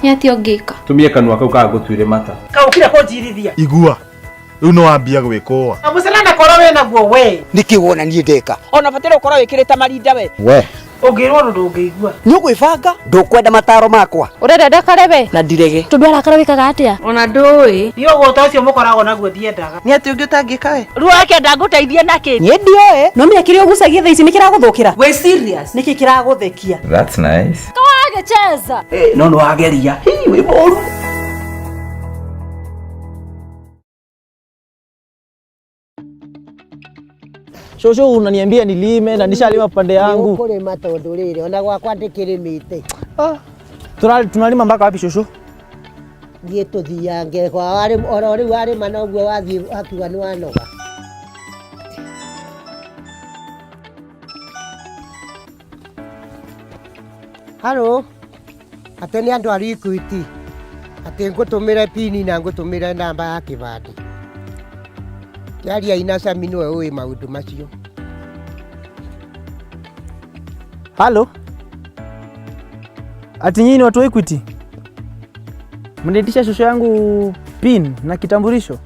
Nĩ atĩa ũngĩka? Tumie kanua kau kagũtuire mata. Kaũkire kũnjirithia. Igua rĩu nĩ wambia gwĩkũa. Mũcana na koro wĩnaguo we. Nĩkĩ wona niĩ ndeka? Ona bataire gũkorwo wĩkĩrĩte marinda we. We. Ũngĩrwo ũndũ ndũngĩigua. Nĩ ũgwĩbanga? Ndũkwenda mataro makwa. Ũrenda ndakare we? Na ndirege. Tondũ arakara wĩkaga atĩa? Ona ndũĩ. Niĩ ũgũta ũcio mũkoragwo naguo ndiendaga. Nĩ atĩ ũngĩ ũtangĩka we? Ruo ndangũteithia nakĩ? Niĩ ndioĩ. No menya kĩrĩa ũgucagia thaa ici nĩ kĩragũthũkĩra. Wĩ serious? Nĩkĩ kĩragũthekia? That's nice. Kawagĩcheza. No nĩ wageria. Hii wĩ mũru. Shosho, unaniambia nilime na nishalima pande yangu. Kũrĩma tondũ rĩrĩ ona gwakwa ndĩkĩrĩmĩte. Ah. Tunalima mpaka wapi shosho? Thiĩ tũthiange kwa oro rĩu warĩma noguo wathiĩ akiuga nĩ wanoga. Halo, atĩ nĩ andũ a Equity atĩ ngũtũmĩre pini na ngũtũmĩre namba ya kĩbandĩ. Kĩaria na Sami nĩwe ũĩ maũndũ macio. Halo? Ati nyinyi ni watu wa Equity? Mnaitisha shosho yangu pin na kitambulisho?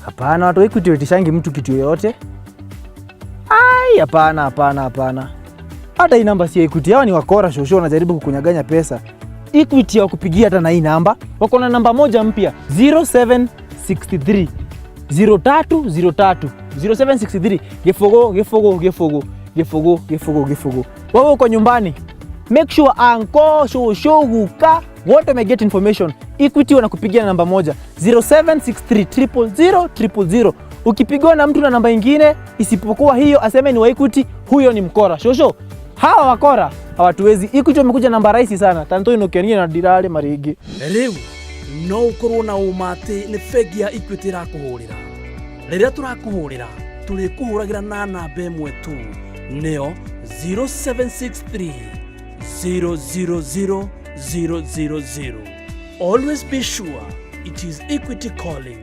Hapana, watu wa Equity waitishangi mtu kitu yoyote. Ai, hapana, hapana, hapana. Hata hii namba si ya Equity. Hawa ni wakora shosho, wanajaribu kukunyaganya pesa. Equity hawakupigia hata na hii namba. Wako na namba moja mpya 0763 0303 0763 gibogo gibogo gibogo gibogo gibogo gibogo. Wewe uko nyumbani, make sure anko shosho guka wote may get information. Equity wanakupigia na namba moja 0763 000 000. Ukipigiwa na mtu na namba ingine isipokuwa hiyo, aseme ni wa Equity, huyo ni mkora. Shosho, hawa wakora hawatuwezi. Equity wamekuja namba rahisi sana tanto inokenia na dirale marigi. Rĩu no ũkorwo na ũma atĩ nĩ bengi ya Equity ĩrakũhũrĩra. Rĩrĩa tũrakũhũrĩra tũrĩkũhũragĩra na namba ĩmwe tu, nĩyo 0763 000 000. Always be sure it is Equity calling.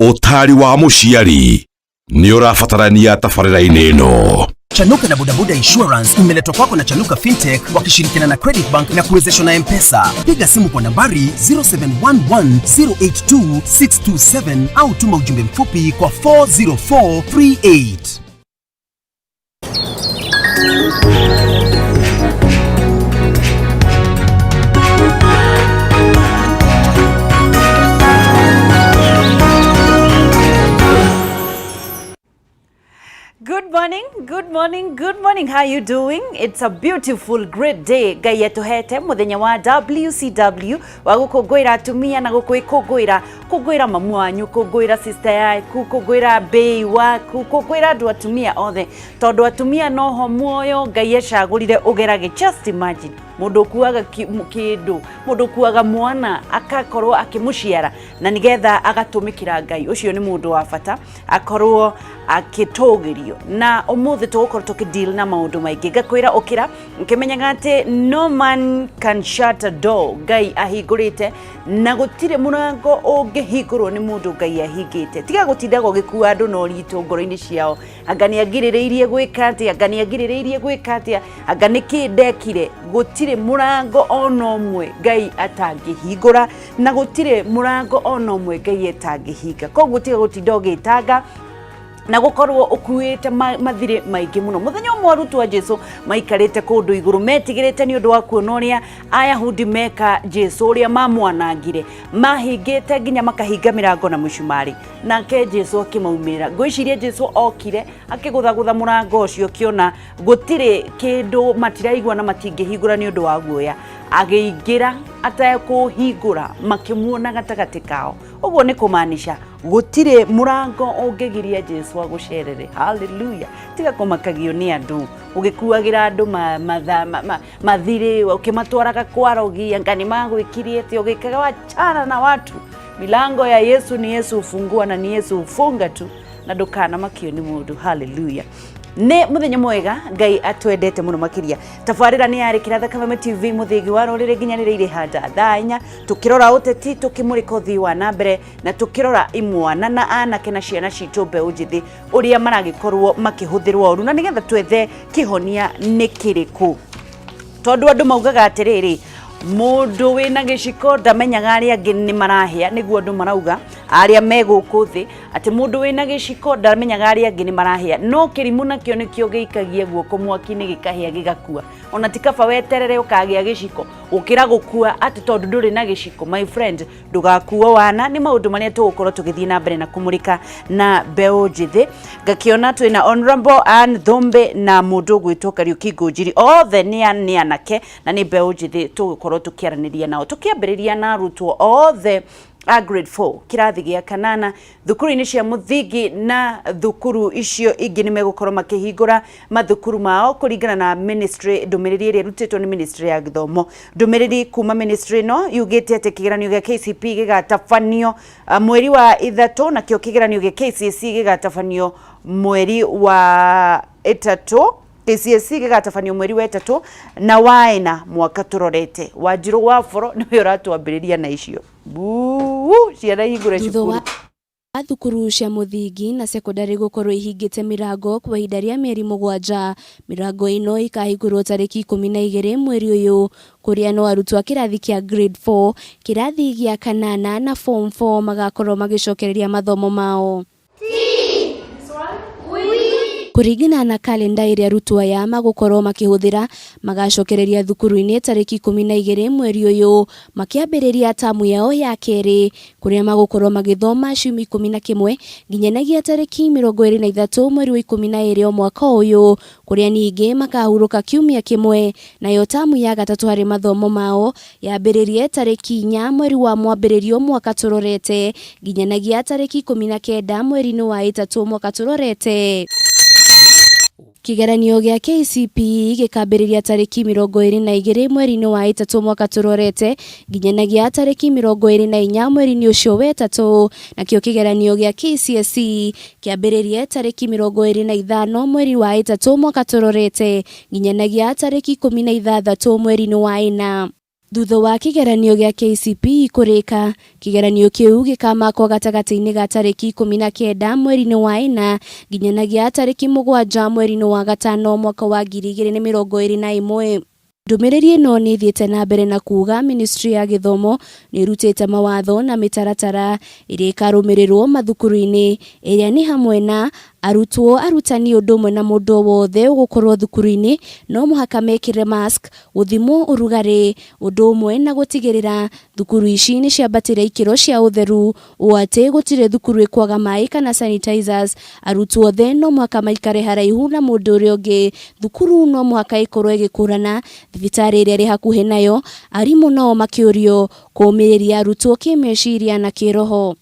Ũtari wa mũciari nĩ ũrabatarania tabarĩra-inĩ ĩno. Chanuka na Bodaboda Insurance imeletwa kwako na Chanuka Fintech wakishirikiana na Credit Bank na kuwezeshwa na M-Pesa. Piga simu kwa nambari 0711082627 au tuma ujumbe mfupi kwa 40438. Good morning, good morning, good morning. How you doing? It's a beautiful, great day. Ngai atuhete muthenya wa WCW wa gukungũĩra atumia na gũkwĩkũngũĩra, kũngũĩra mamu wanyu, kũngũĩra sister yaku, kũngũĩra bei waku, kũngũĩra andũ atumia othe, tondũ atumia noho muoyo Ngai acagũrire ũgerage. Just imagine mũndũ ũkuaga kĩndũ, mũndũ ũkuaga mwana akakorwo akĩmũciara na nĩgetha agatũmĩkĩra Ngai, ũcio nĩ mũndũ wa bata akorwo akĩtũgĩrio. Na ũmũthĩ tũgũkorwo tũkĩdeal na maũndũ maingĩ. Ngakwĩra ũkĩra ũkĩmenyaga atĩ no man can shut a door Ngai ahingũrĩte, na gũtirĩ mũrango ũngĩhingũrwo nĩ mũndũ Ngai ahingĩte. Tiga gũtindaga ũgĩkua andũ na ũritũ ngoro-inĩ ciao, anga nĩ angirĩrĩirie gwĩka atĩa, anga nĩ angirĩrĩirie gwĩka atĩa, anga nĩkĩ ndekire. Gũtirĩ mũrango ona ũmwe Ngai atangĩhingũra, na gũtirĩ mũrango ona ũmwe Ngai atangĩhinga. Koguo tiga gũtinda ũgĩtanga na gũkorwo ũkuĩte mathirĩ maingĩ mũno. Mũthenya ũmwe arutwo a Jesu maikarĩte kũndũ igũrũ metigĩrĩte nĩ ũndũ wa kuona ũrĩa Ayahudi meka Jesu, ũrĩa mamwanangire, mahingĩte nginya makahinga mĩrango na mũcumarĩ. Nake Jesu akĩmaumĩra. Ngwĩciria Jesu okire akĩgũthagũtha mũrango ũcio, akĩona gũtirĩ kĩndũ, matiraigua na matingĩhingũra nĩ ũndũ wa guoya. Agĩingĩra atekũhingũra, makĩmuona gatagatĩ kao. Ũguo nĩ kũmaanisha gũtirĩ mũrango ũngĩgiria Jesu agũcerere. Hallelujah. Tiga kũmakagio nĩ andũ, ũgĩkuagĩra andũ mathirĩ, ũkĩmatwaraga kwa rogi, anga nĩ magwĩkirie atĩa, ũgĩkaga wachana na watu. Milango ya Yesu ni Yesu hufungua na ni Yesu hufunga tu, na ndũkanamakio nĩ mũndũ. Hallelujah. Nĩ mũthenya mwega Ngai atwendete mũno makĩria. Tabarĩra nĩ yarĩ Kĩratha Kameme TV mũthĩgi wa rũrĩrĩ nginya rĩrĩa irĩhanda thaa 4 tũkĩrora ũteti, tũkĩmũrĩka ũthii wa na mbere na tũkĩrora imwana na anake na ciana citũ mbeũ njĩthĩ ũrĩa maragĩkorwo makĩhũthĩrwo ũru na nĩgetha twethe kĩhonia nĩ kĩrĩkũ. Tondũ andũ maugaga atĩrĩrĩ, mũndũ wĩna gĩciko ndamenyaga arĩa angĩ nĩ marahĩa, nĩguo andũ marauga arĩa me gũkũ thĩ atĩ mũndũ wĩna gĩciko ndamenyaga arĩa angĩ nĩ marahĩa, no kĩrimũ nakĩo nĩkĩo gĩikagia guoko mwaki-inĩ gĩkahĩa gĩgakua. Ona ti kaba weterere ũkagĩa gĩciko gũkĩra gũkua atĩ tondũ ndũrĩ na gĩciko. My friend, ndũgakuo wana. Nĩ maũndũ marĩa tũgũkorwo tũgĩthiĩ na mbere na kũmũrĩka na mbeũ njĩthĩ. Ngakĩona twĩna Honorable Anne Thumbe na mũndũ ũgwĩtwo Kariuki Ngũnjiri, othe nĩ anake na nĩ mbeũ njĩthĩ tũgũkorwo tũkĩaranĩria nao, tũkĩambĩrĩria na arutwo othe a grade 4 kĩrathi gĩa kanana thukuru-inĩ cia mũthingi na thukuru icio ingĩ nĩ megũkorwo makĩhingũra mathukuru mao kũringana na ministry, ndũmĩrĩri ĩrĩa ĩrutĩtwo nĩ ministry ya gĩthomo. Ndũmĩrĩri kuma ministry ĩno yugĩte atĩ kĩgeranio gĩa KCPE gĩgatabanio mweri wa 3, nakĩo kĩgeranio gĩa KCSE gĩgatabanio mweri wa 3, KCSE gĩgatabanio mweri wa 3 na wa 4 mwaka tũrorete. Wanjirũ wa Boro nĩwe ũratwambĩrĩria na icio. Buu, ciana ihingũre cukuru. Thukuru cia mũthingi na sekondari gũkorwo ihingĩte mĩrango kwa ihinda rĩa mĩeri 7. Mĩrango ĩno ĩkahingũrwo tarĩki 12 mweri ũyũ, kũrĩa no arutwo a kĩrathi kĩa grade 4, kĩrathi gĩa kanana na form 4 magakorwo magĩcokereria mathomo mao. Kũringana na kalenda ĩrĩa arutwo aya magũkorwo makĩhũthĩra, magacokereria thukuru-inĩ tarĩki 12 mweri ũyũ, makĩambĩrĩria tamu yao ya kerĩ, kũrĩa magũkorwo magĩthoma ciumia 11 nginyanagia tarĩki 23 mweri wa 12 o mwaka ũyũ, kũrĩa ningĩ makahurũka kiumia kĩmwe. Nayo tamu ya gatatũ harĩ mathomo mao yambĩrĩrie tarĩki 4 mweri wa mwambĩrĩrio mwaka tũrorete nginyanagia tarĩki 19 mweri-inĩ wa 3 mwaka tũrorete. Kĩgeranio gĩa KCPE gĩkambĩrĩria tarĩki 22 mweri-inĩ wa 3 mwaka tũrorete nginyanagia tarĩki 24 mweri-inĩ ũcio wa 3, nakĩo kĩgeranio gĩa KCSE kĩambĩrĩrie tarĩki 25 mweri wa 3 mwaka tũrorete nginyanagia tarĩki 16 mweri-inĩ wa 4. Thutha wa kĩgeranio gĩa KCPE kũrĩka, kĩgeranio kĩu gĩkamakwo gatagatĩ-inĩ ga tarĩki 19 mweri-inĩ wa 4 nginyanagia tarĩki 7 mweri-inĩ wa 5 mwaka wa 2021. Ndũmĩrĩri ĩno nĩ ĩthiĩte na mbere na kuuga ministry ya gĩthomo nĩ ĩrutĩte mawatho na mĩtaratara ĩrĩa ĩkarũmĩrĩrwo mathukuru-inĩ, ĩrĩa nĩ hamwe na arutwo, arutani ũndũ ũmwe na mũndũ o wothe ũgũkorwo thukuru-inĩ no mũhaka mekĩre mask, gũthimwo ũrugarĩ, ũndũ ũmwe na gũtigĩrĩra thukuru ici nĩ ciambatĩria ikĩro cia ũtheru, ũũ atĩ gũtirĩ thukuru ĩkwaga maĩ kana sanitizers. Arutwo othe no mũhaka maikare haraihu na mũndũ ũrĩa ũngĩ, thukuru no mũhaka ĩkorwo ĩgĩkũrana thibitarĩ ĩrĩa ĩrĩ hakuhĩ nayo, arimũ nao makĩũrio kũũmĩrĩria arutwo kĩmeciria na kĩroho.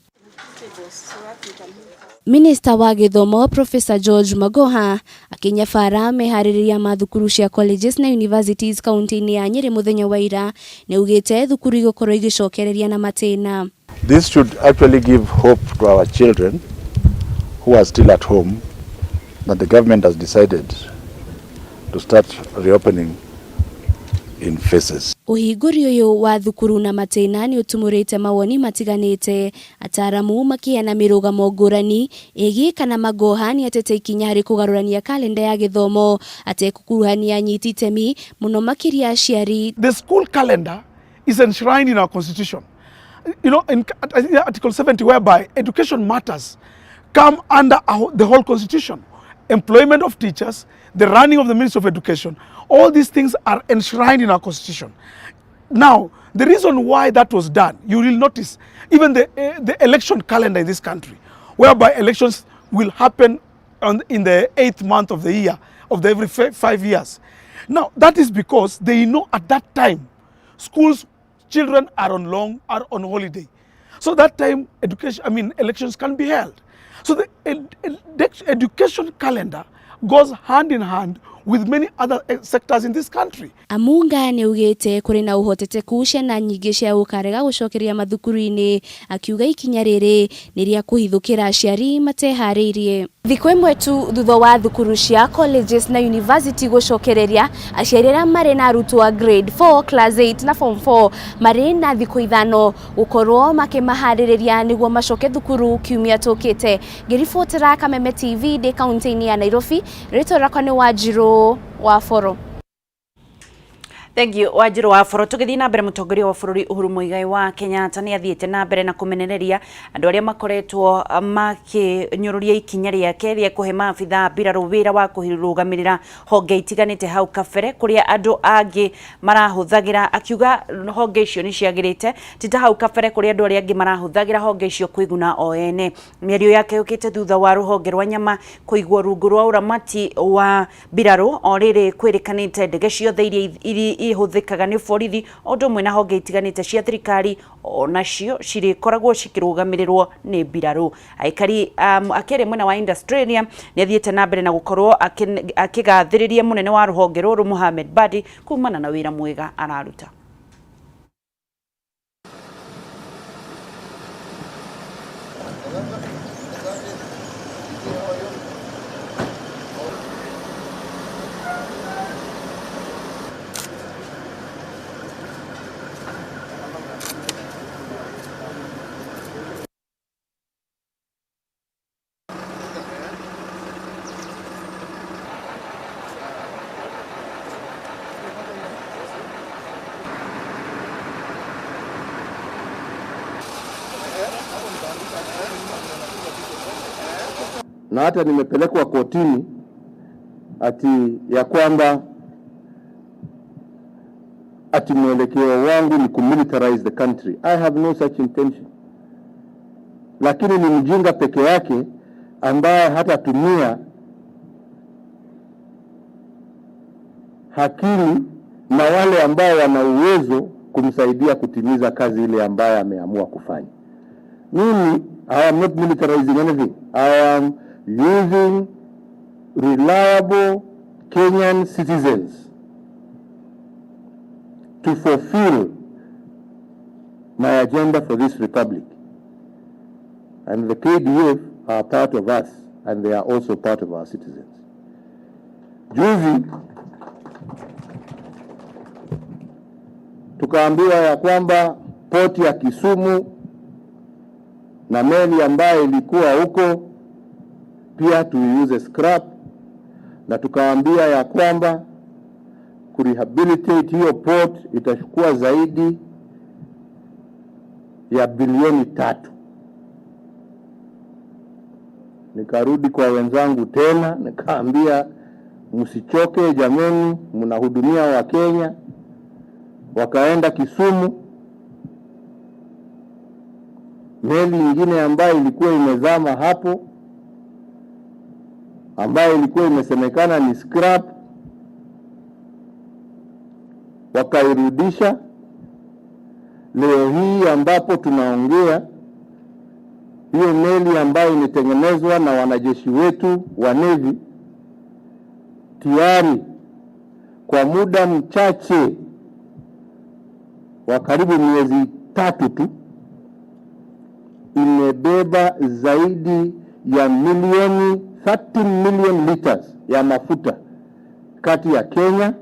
Minista wa gĩthomo Professor George Magoha akĩnyabara meharĩrĩria ma thukuru cia colleges na universities kaunti-inĩ ya Nyĩrĩ mũthenya wa ira, nĩaugĩte thukuru igũkorwo igĩcokereria na matĩna. This should actually give hope to our children who are still at home that the government has decided to start reopening in phases. Ũhingũri ũyũ wa thukuru na matĩna nĩ ũtumũrĩte mawoni matiganĩte, ataramu makĩheana mĩrũgamo ngũrani ĩgiĩ kana Magoha nĩatete ikinya harĩ kũgarũrania kalenda ya gĩthomo atekũkuruhania anyiti itemi mũno makĩria aciari. The school calendar is enshrined in our constitution. You know, in Article 70, whereby education matters come under the whole constitution. Employment of teachers, the running of the Ministry of Education, all these things are enshrined in our constitution. Now, the reason why that was done, you will notice, even the election calendar in this country, whereby elections will happen in the 8th month of the year, of the every 5 years. Now, that is because they know at that time, schools, children are on holiday. So that time, elections can be held. So the education calendar goes hand in hand with many other sectors in this country. Amunga nĩaugĩte kũrĩ na ũhotekeku ciana nyingĩ cia gũkarega gũcokeria mathukuru-inĩ, akiuga ikinya rĩrĩ nĩ rĩa kũhithũkĩra aciari mateharĩirie. Thikũ ĩmwe tu thutha wa thukuru cia colleges na university gũcokereria, aciari arĩa marĩ na arutwo a grade 4, class 8 na form 4 marĩ na thikũ 5 gũkorwo makĩmaharĩrĩria nĩguo macoke thukuru kiumia tũkĩte. Ngĩribotera Kameme TV ndĩ kaunti-inĩ ya Nairobi, rĩtwa rĩakwa nĩ Wanjirũ wa Boro. Thank you Wanjiru wa Boro. Tugithii na mbere, mutongoria wa bururi Uhuru Muigai wa Kenyatta ni athiite na mbere na kumenereria andu aria makoretwo makinyururia ikinya riake ria kuhe maabithaa mbirarũ wira wa kurugamirira honge itiganite hau kabere kuria andu angi marahuthagira, akiuga honge icio ni ciagirite ti ta hau kabere kuria andu aria angi marahuthagira honge icio kwiguna o ene. Mĩario yake yukite thutha wa ruhonge rwa nyama kuigwo rungu rwa uramati wa mbirarũ o rĩrĩ kwĩrĩkanĩte ndege ciothe iria ihũthĩkaga nĩ borithi o ũndũ ũmwe na honge itiganĩte cia thirikari onacio cirĩkoragwo cikĩrũgamĩrĩrwo nĩ mbirarũ. Aikari akĩaria mwena wa Australia nĩ athiĩte na mbere na gũkorwo akĩgathĩrĩria mũnene wa rũhonge rũrũ Mohamed Badi kumana na wĩra mwega araruta. Na hata nimepelekwa kotini ati ya kwamba ati mwelekeo wangu ni kumilitarize the country. I have no such intention. Lakini ni mjinga peke yake ambaye hatatumia hakili na wale ambao wana uwezo kumsaidia kutimiza kazi ile ambayo ameamua kufanya. Mimi, I am not militarizing anything. I am using reliable Kenyan citizens to fulfill my agenda for this republic. And the KDF are part of us, and they are also part of our citizens. Juzi tukaambiwa ya kwamba poti ya Kisumu na meli ambayo ilikuwa huko pia tuiuze scrap, na tukaambia ya kwamba kurehabilitate hiyo port itachukua zaidi ya bilioni 3. Nikarudi kwa wenzangu tena nikaambia, msichoke jameni, mnahudumia wa Kenya. Wakaenda Kisumu, meli nyingine ambayo ilikuwa imezama hapo, ambayo ilikuwa imesemekana ni scrap, wakairudisha. Leo hii ambapo tunaongea, hiyo meli ambayo imetengenezwa na wanajeshi wetu wa Navy tayari kwa muda mchache wa karibu miezi 3 tu imebeba zaidi ya milioni 30 million liters ya mafuta kati ya Kenya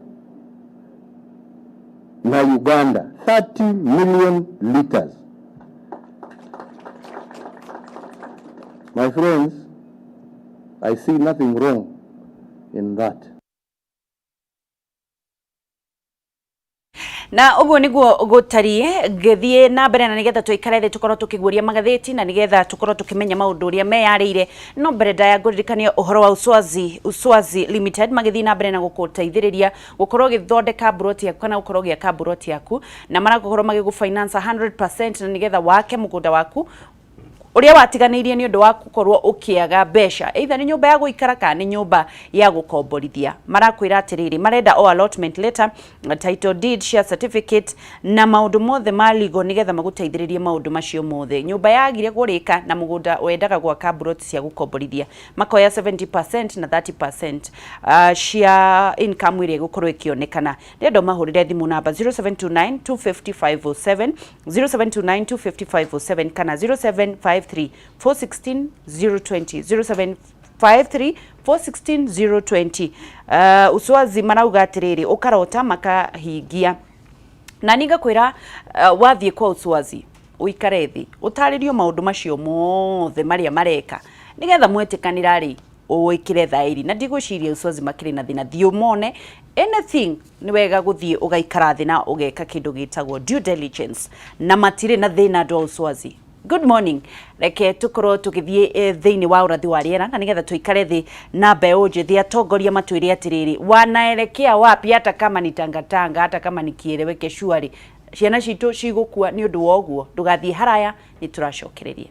na Uganda. 30 million liters. My friends, I see nothing wrong in that. Na uguo niguo gutarie ngithie na mbere na nigetha tuikare thi tukorwo tukiguria magatheti na nigetha tukorwo tukimenya maundu uria meyariire. No mbere ndaya nguririkania uhoro wa Uswazi Limited magithie na mbere na guguteithiriria gukorwo githondeka mburoti yaku kana gukorwo giaka mburoti yaku, na maragukorwo magigufinance 100% na nigetha wake mugunda waku Ũrĩa watiganĩirie nĩ ũndũ wa gũkorwo ũkĩaga mbeca, either nĩ nyũmba ya gũikara kana nĩ nyũmba ya gũkomborithia. Marakwĩra atĩrĩrĩ, marenda o allotment letter, title deed, share certificate na maũndũ mothe ma legal nĩgetha magũteithĩrĩrie maũndũ macio mothe. Nyũmba yagire kũrĩka na mũgũnda wendaga gwaka mburoti cia gũkomborithia, makoya 70% na 30% cia income ĩrĩa ĩgũkorwo ĩkĩonekana. Ndĩrenda ũmahũrĩre thimũ namba 0729 250 507, 0729 250 507 kana 0753 416 020, 0753 416 020. Uswazi marauga atĩrĩrĩ, ũkarota makahingia na niĩ ngakwĩra, wathiĩ kwa Uswazi ũikare thĩ ũtarĩrio maũndũ macio mothe marĩa mareka nĩgetha mwetĩkanĩra rĩ ũĩkĩre thaĩri, na ndigwĩciria Uswazi makĩrĩ na thĩna. Thiĩ ũmone anything, nĩ wega gũthiĩ ũgaikara thĩ na ũgeka kĩndũ gĩtagwo due diligence, na matirĩ na thĩna andũ a Uswazi. Good morning. Reke tukorwo tũgĩthiĩ thĩinĩ wa ũrathi wa rĩera na nĩgetha tũikare thĩ na mbeũ njĩthĩ atongoria matwĩre atĩrĩrĩ, wanaelekea wapi, hata kama ni tangatanga, hata kama ni kieleweke shwari, ciana citũ cigũkua nĩ ũndũ wa ũguo. Ndũgathiĩ haraya, nĩ tũracokereria.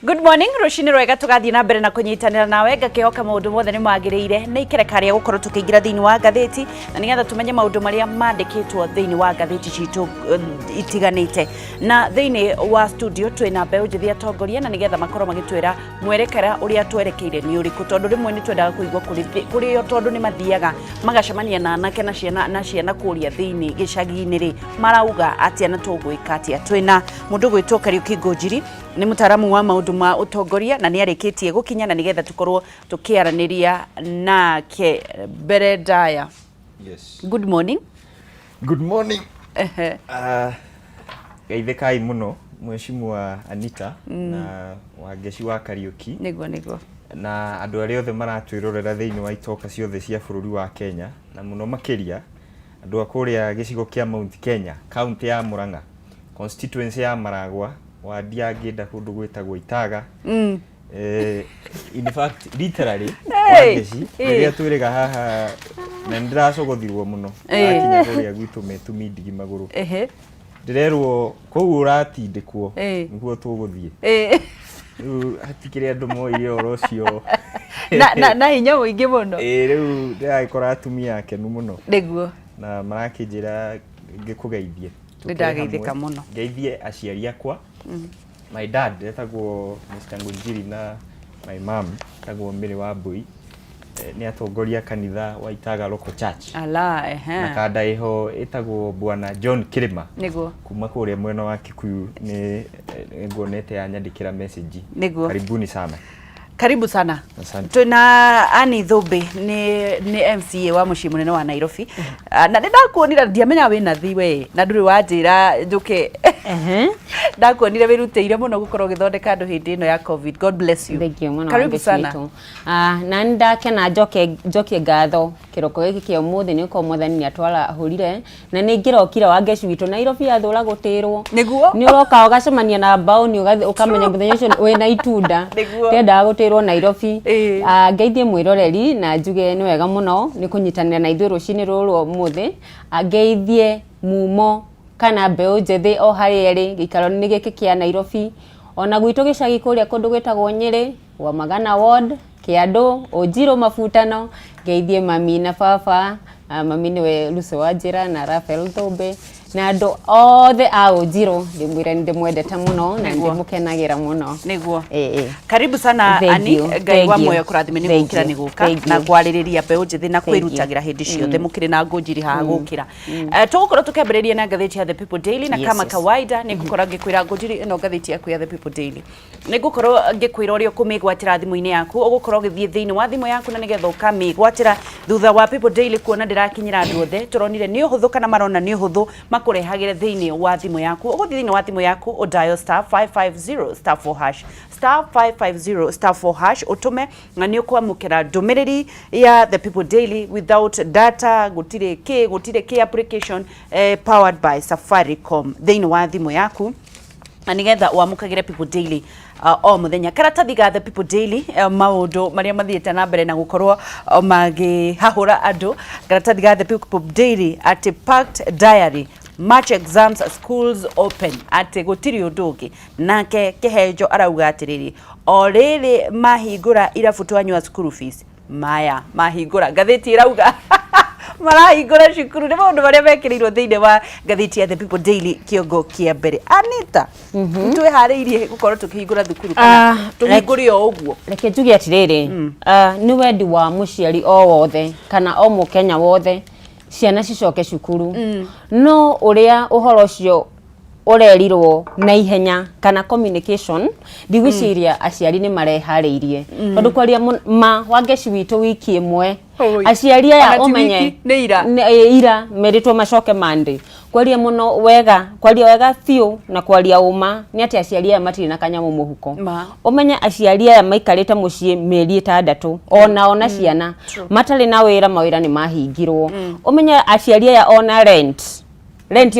Good morning, rũcinĩ rwega. Tũgathiĩ na mbere na kũnyitanĩra nawe, ngakĩhoka maũndũ mothe nĩ magĩrĩire. Nĩ ikereka rĩa gũkorwo tũkĩingĩra thĩinĩ wa ngathĩti na nĩgetha tũmenye maũndũ marĩa mandĩkĩtwo thĩinĩ wa ngathĩti citũ itiganĩte. Na thĩinĩ wa studio twĩna mbeũ njĩthĩ atongoria na nĩgetha makorwo magĩtwĩra mwerekera ũrĩa twerekeire nĩ ũrĩkũ, tondũ rĩmwe nĩ twendaga kũigua kũrĩ o, tondũ nĩ mathiaga magacemania na anake na ciana kũrĩa thĩinĩ gĩcagi-inĩ rĩ, marauga atĩa na tũgwĩka atĩa. Twĩna mũndũ gwĩtwo Kariuki Ngũnjiri, nĩ mũtaaramu wa maũndũ ma ũtongoria na nĩ arĩkĩtie gũkinya na nĩgetha tũkorwo tũkĩaranĩria nake mbere ndaya. Yes. Good morning. Good morning. Ehe. Geithĩkai mũno. Mheshimiwa Anita na Wangeci wa Kariuki. Nĩguo nĩguo. Na andũ arĩa othe maratwĩrorera thĩinĩ wa itoka ciothe cia bũrũri wa Kenya, na mũno makĩria andũ a kũrĩa gĩcigo kĩa Mount Kenya, kaunti ya Murang'a, constituency ya Maragwa, wadi ya Ngĩnda, kũndũ gwĩtagwo Itaga. In fact, literally, Hey! Wangeci, rĩrĩa twĩrĩga haha na nĩndĩracogothirwo mũno akinya kũrĩa gwitũ metumi ndigi magũrũ, ndĩrerwo kũu ũratindĩkwo nĩguo tũgũthiĩ. Rĩu hatikĩrĩ andũ moire ũhoro ũcio Na hinya mũingĩ mũno. Ĩĩ, rĩu ndĩragĩkora atumia akenu mũno na marakĩnjĩra ngĩkũgeithie. Tũkĩrĩ Nĩndageithĩka hamwe. mũno. Ngeithie aciari akwa. My dad etagwo Mr. Ngunjiri na my mom etagwo Mary Wambui. Nĩ atongoria kanitha wa Itaga Local Church Ala, ehe. Na kanda ĩho ĩtagwo Bwana John Kirima kuma kũrĩa mwena wa Kikuyu, nĩ nguonete yanyandĩkĩra message. Karibuni sana. Karibu sana. Asante. Twina Annie Thumbi, nĩ MCA wa mũciĩ mũnene wa Nairobi. Ah, na nĩ ndakuonire, ndiamenya wĩna thi we na ndũrĩ wanjĩra njũke. Ndakuonire wĩrutĩire mũno gũkorwo ũgĩthondeka andũ hĩndĩ ĩno ya COVID. God bless you. Thank you mũno. Karibu Wangeci sana. witũ. Ah, na nĩ ndakena njokie ngatho kĩroko gĩkĩ kĩa ũmũthĩ, nĩ ũkorwo mwathani nĩ atwarahũrire na nĩ ngĩrokire, Wangeci witũ. Nairobi yathũra gũtĩrwo. Nĩ ũroka ũgacemania na mbaũni, ũkamenya mũthenya ũcio wĩna itunda. Ndiendaga gũtĩrwo Nairobi. Ah, ngeithie mwĩroreri na njuge nĩ wega mũno nĩ kũnyitanĩra na ithuĩ rũcinĩ rũrũ ũmũthĩ. Ah, ngeithie mumo kana mbeũ njĩthĩ o harĩa ĩrĩ gĩikaro-inĩ gĩkĩ kĩa Nairobi, ona gwitũ gĩcagi kũrĩa kũndũ gwĩtagwo Nyĩrĩ, Wamagana Ward, Kĩandũ, Ũnjirũ, Mabutano. Ngeithie mami na baba. Ah, mami nĩwe Lucy Wanjĩra na Raphael Thũmbĩ na andũ othe a Ũnjirũ, ndĩmwĩre nĩ ndĩmwendete mũno na ndĩmũkenagĩra mũno. Ĩĩ. Karibu sana. Thank Ani, you. Ngai Thank wa you. muoyo kũrathime nĩ Thank gũkĩra you. nĩ gũka Thank na you. kwarĩrĩria mbeũ njĩthĩ na Thank you. kwĩrutagĩra hĩndĩ ciothe mũkĩrĩ na ngũnjiri haha gũkĩra. Tũgũkorwo tũkĩambĩrĩria na ngathĩti ya The People Daily na kama kawaida nĩ ngũkorwo ngĩkwĩra ngũnjiri ĩno ngathĩti yaku ya The People Daily, nĩ ngũkorwo ngĩkwĩra ũrĩa ũkũmĩgwatĩra thimũ-inĩ yaku. Ũgũkorwo ũgĩthiĩ thĩinĩ wa thimũ yaku na nĩgetha ũkamĩgwatĩra thutha wa People Daily kuona ndĩrakinyĩra andũ othe, tũronire nĩ ũhũthũ kana marona nĩ ũhũthũ makũrehagĩre thĩinĩ wa thimũ yaku. Ũgũthiĩ thĩinĩ wa thimũ yaku ũ dial *550*4 hash, *550*4 hash, ũtũme na nĩ ũkwamũkĩra ndũmĩrĩri ya The People Daily without data, gũtirĩ kĩ, gũtirĩ kĩ, application powered by Safaricom thĩinĩ wa thimũ yaku na nigetha wamũkagĩre People Daily o mũthenya. Karatathi ga The People Daily, maũndũ marĩa mathiĩte na mbere na gũkorwo magĩhahũra andũ. Karatathi ga The People Daily atĩ packed diary, March exams, schools open, atĩ gũtirĩ ũndũ ũngĩ. Nake Kĩhenjo arauga atĩrĩrĩ, o rĩrĩ mahingũra irabu twanyua school fees maya mahingũra. Ngathĩti ĩrauga marahingũra cukuru. Nĩ maũndũ marĩa mekĩrĩirwo thĩinĩ wa ngathĩti ya The People Daily kĩongo kĩa mbere. Anita, twĩharĩirie gũkorwo tũkĩhingũra thukuru kana tũhingũre o ũguo? Reke njuge atĩrĩrĩ, ah, nĩ wendi wa mũciari o wothe kana o mũkenya wothe ciana cicoke cukuru, no ũrĩa ũhoro ũcio ũrerirwo na ihenya kana communication, ndigwĩciria aciari nĩ mareharĩirie, tondũ kwaria ma, Wangeci witũ, wiki ĩmwe Oi. aciari aya Ona ti ũmenye wiki, nĩ ira. Ira merĩtwo macoke Monday. Kwaria mũno wega, kwaria wega biũ na kwaria ũma nĩ atĩ aciari aya matirĩ na kanyamũ mũhuko. Ma. Ũmenye aciari aya maikarĩte mũciĩ mĩeri 6 ona ona ciana matarĩ na wĩra, mawĩra nĩ mahingirwo. Ũmenye aciari aya ona rent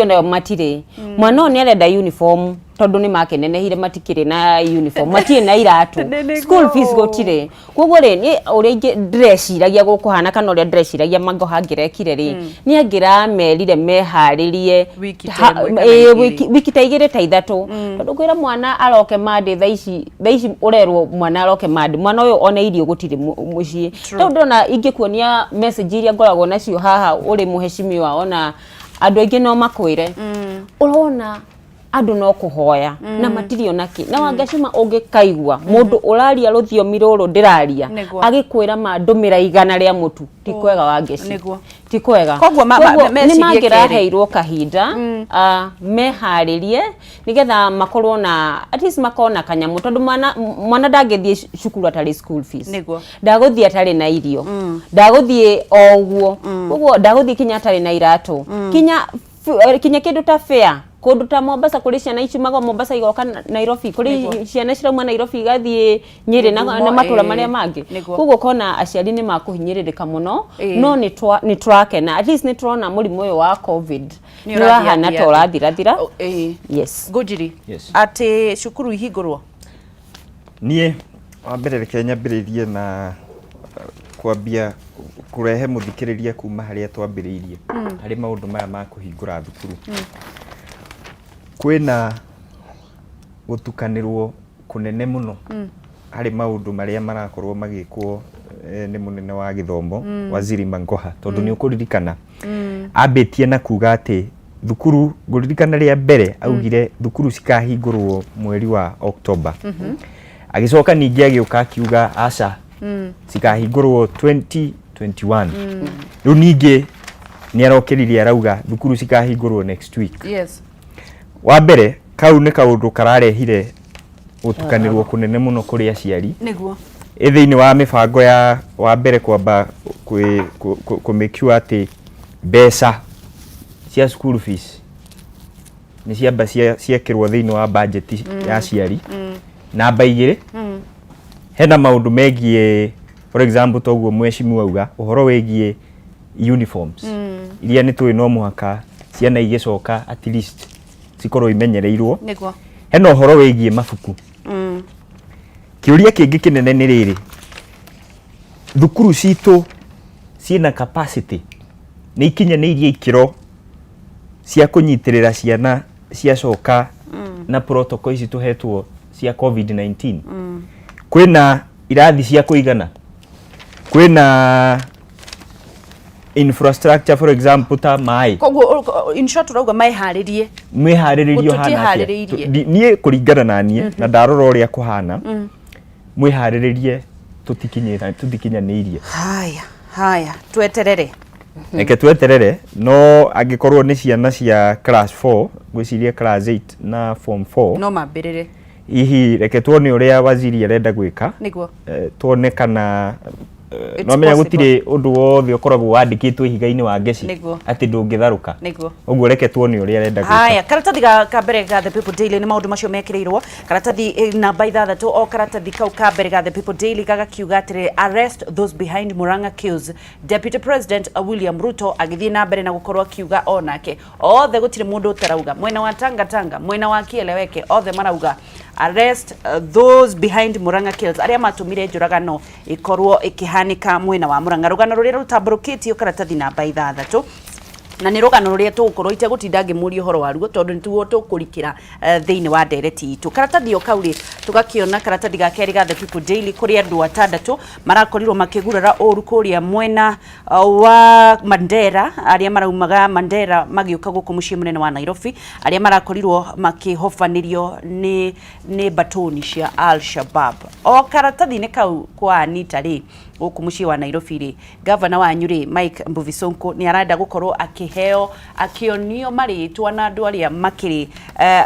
onayo matirĩ. Mwana ũyũ nĩ arenda uniform tondũ nĩ makenenehire, matikĩrĩ na uniform, matirĩ na iratũ. School fees gũtirĩ. Koguo rĩ, niĩ ũrĩa ingĩ ndĩreciragia gũkũhana kana ũrĩa ndĩreciragia Magoha angĩrekire rĩ, nĩ angĩramerire meharĩrie Wiki ta ĩmwe kana igĩrĩ. Wiki ta 2 ta 3, tondũ kwĩra mwana aroke Monday thaa ici, thaa ici ũrerwo mwana aroke Monday, mwana ũyũ ona irio gũtirĩ mũciĩ. Tondũ ndĩrona ingĩkuonia message iria ngoragwo nacio haha ũrĩ mũheshimiwa, ona andũ aingĩ no makwĩre, ũrona andũ no kũhoya na matirĩ ona kĩ. Na Wangacima, ũngĩkaigua mũndũ ũraria rũthiomi rũrũ ndĩraria agĩkwĩra ma ndũmĩra 100 rĩa mũtu, ti kwega, Wangeci. Ti kwega. Koguo Koguo mecirie nĩ mangĩraheirwo kahinda, ah, meharĩrie nĩgetha makorwo na at least makorwo na kanyamũ, tondũ mwana ndangĩthiĩ cukuru atarĩ school fees, ndagũthiĩ atarĩ na irio, ndagũthiĩ o ũguo. Koguo ndagũthiĩ kinya atarĩ na iratũ, kinya kinya kĩndũ ta fare. Kũndũ ta Mombasa kũrĩ ciana iciumaga Mombasa igoka Nairobi, kũrĩ ciana cirauma Nairobi igathiĩ Nyĩrĩ na, Gĩthumo, na matũra marĩa mangĩ. Koguo ũkona aciari nĩ makũhinyĩrĩrĩka mũno. No nĩ tũrakena, at least nĩ tũrona mũrimũ ũyũ wa COVID Nĩ nĩ ũrahana ta ũrathiathia. ũrathirathira. Yes. Ngũnjiri. Yes. Atĩ cukuru ihingũrwo. Niĩ wa mbere reke nyambĩrĩrie na kwambia kũrehe mũthikĩrĩria kuma harĩa twambĩrĩirie harĩ maũndũ maya ma kũhingũra thukuru. Kwĩna gũtukanĩrwo kũnene mũno harĩ maũndũ marĩa marakorwo magĩkwo nĩ mũnene wa gĩthomo Waziri Mangoha, tondũ nĩ ũkũririkana ambĩtie na kuga atĩ thukuru, ngũririkana rĩa mbere augire thukuru cikahingũrwo mweri wa Oktoba. Agĩcoka ningĩ agĩũka akiuga aca, cikahingũrwo 2021. Rĩu ningĩ nĩ arokĩrire arauga thukuru cikahingũrwo next week. Wa mbere kau nĩ kaũndũ kararehire gũtukanĩrwo kũnene mũno kũrĩ aciari. Ĩ thĩinĩ wa mĩbango ya wa mbere kwamba kũ make sure atĩ mbeca cia school fees nĩ ciamba ciekĩrwo thĩinĩ wa budget ya aciari. Namba 2, hena maũndũ megiĩ, for example, toguo mheshimiwa auga ũhoro wĩgiĩ uniforms iria nĩ tũĩ no mũhaka ciana igĩcoka at least cikorwo imenyereirwo. Hena ũhoro wĩgiĩ mabuku. Kĩũria kĩngĩ kĩnene nĩ rĩrĩ, thukuru citũ ciĩna capacity, nĩ ikinyanĩirie ikĩro cia kũnyitĩrĩra ciana ciacoka na protocol ici tũhetwo cia COVID-19? Kwĩna irathi cia kũigana? Kwĩna infrastructure, for example, ta maĩ? Koguo in short ũrauga meharĩrie. Mwĩharĩrĩrio hana atĩa? Tũtiĩharĩrĩirie. Niĩ kũringana na niĩ na ndarora ũrĩa kũhana, mwĩharĩrĩrie tũtikinyanĩirie. Haya, haya, tweterere. Reke tweterere, no angĩkorwo nĩ ciana cia class 4, ngwĩciria class 8 na form 4 no mambĩrĩre. Hihi reke tuone ũrĩa waziri arenda gwĩka. Tuone kana It's no menya possible. Gũtirĩ ũndũ wothe ũkoragwo wandĩkĩtwo ihiga-inĩ wa ngeci atĩ ndũngĩtharũka. Ũguo reke tuone ũrĩa arenda gwĩka. Haya, karatathi ka mbere ga The People Daily nĩ maũndũ macio mekĩrĩirwo karatathi namba 6. O karatathi kau ka mbere ga The People Daily gagakiuga atĩrĩ, "Arrest those behind Murang'a kills." Deputy President William Ruto agĩthiĩ na mbere na gũkorwo akiuga onake othe, gũtirĩ mũndũ ũtarauga, mwena wa Tanga Tanga, mwena wa Kieleweke, othe marauga arrest those behind Murang'a kills, arĩa matũmire njũragano ikorwo ĩkĩhanĩka mwena wa Murang'a. Rũgano rũrĩa rũtambũrũkĩtio karatathi namba 6, na nĩ rũgano rũrĩa tũgũkorwo itegũtinda ngĩmũria ũhoro waruo, tondũ nĩ tuo tũkũrikĩra thĩinĩ wa ndereti itũ. Karatathi o kau rĩ, tũgakĩona karatathi ga kerĩ ga The People Daily, kũrĩ andũ atandatũ marakorirwo makĩgurara ũru kũrĩa mwena wa Mandera, arĩa maraumaga Mandera magĩũka gũkũ mũciĩ mũnene wa Nairobi, arĩa marakorirwo makĩhobanĩrio nĩ batoni cia Al Shabab. O karatathi-inĩ kau kwa Anita rĩ, gũkũ mũciĩ wa Nairobi rĩ, gavana wanyu rĩ, Mike Mbuvi Sonko, nĩ arenda gũkorwo akĩheo, akĩonio marĩtwa na andũ arĩa makĩrĩ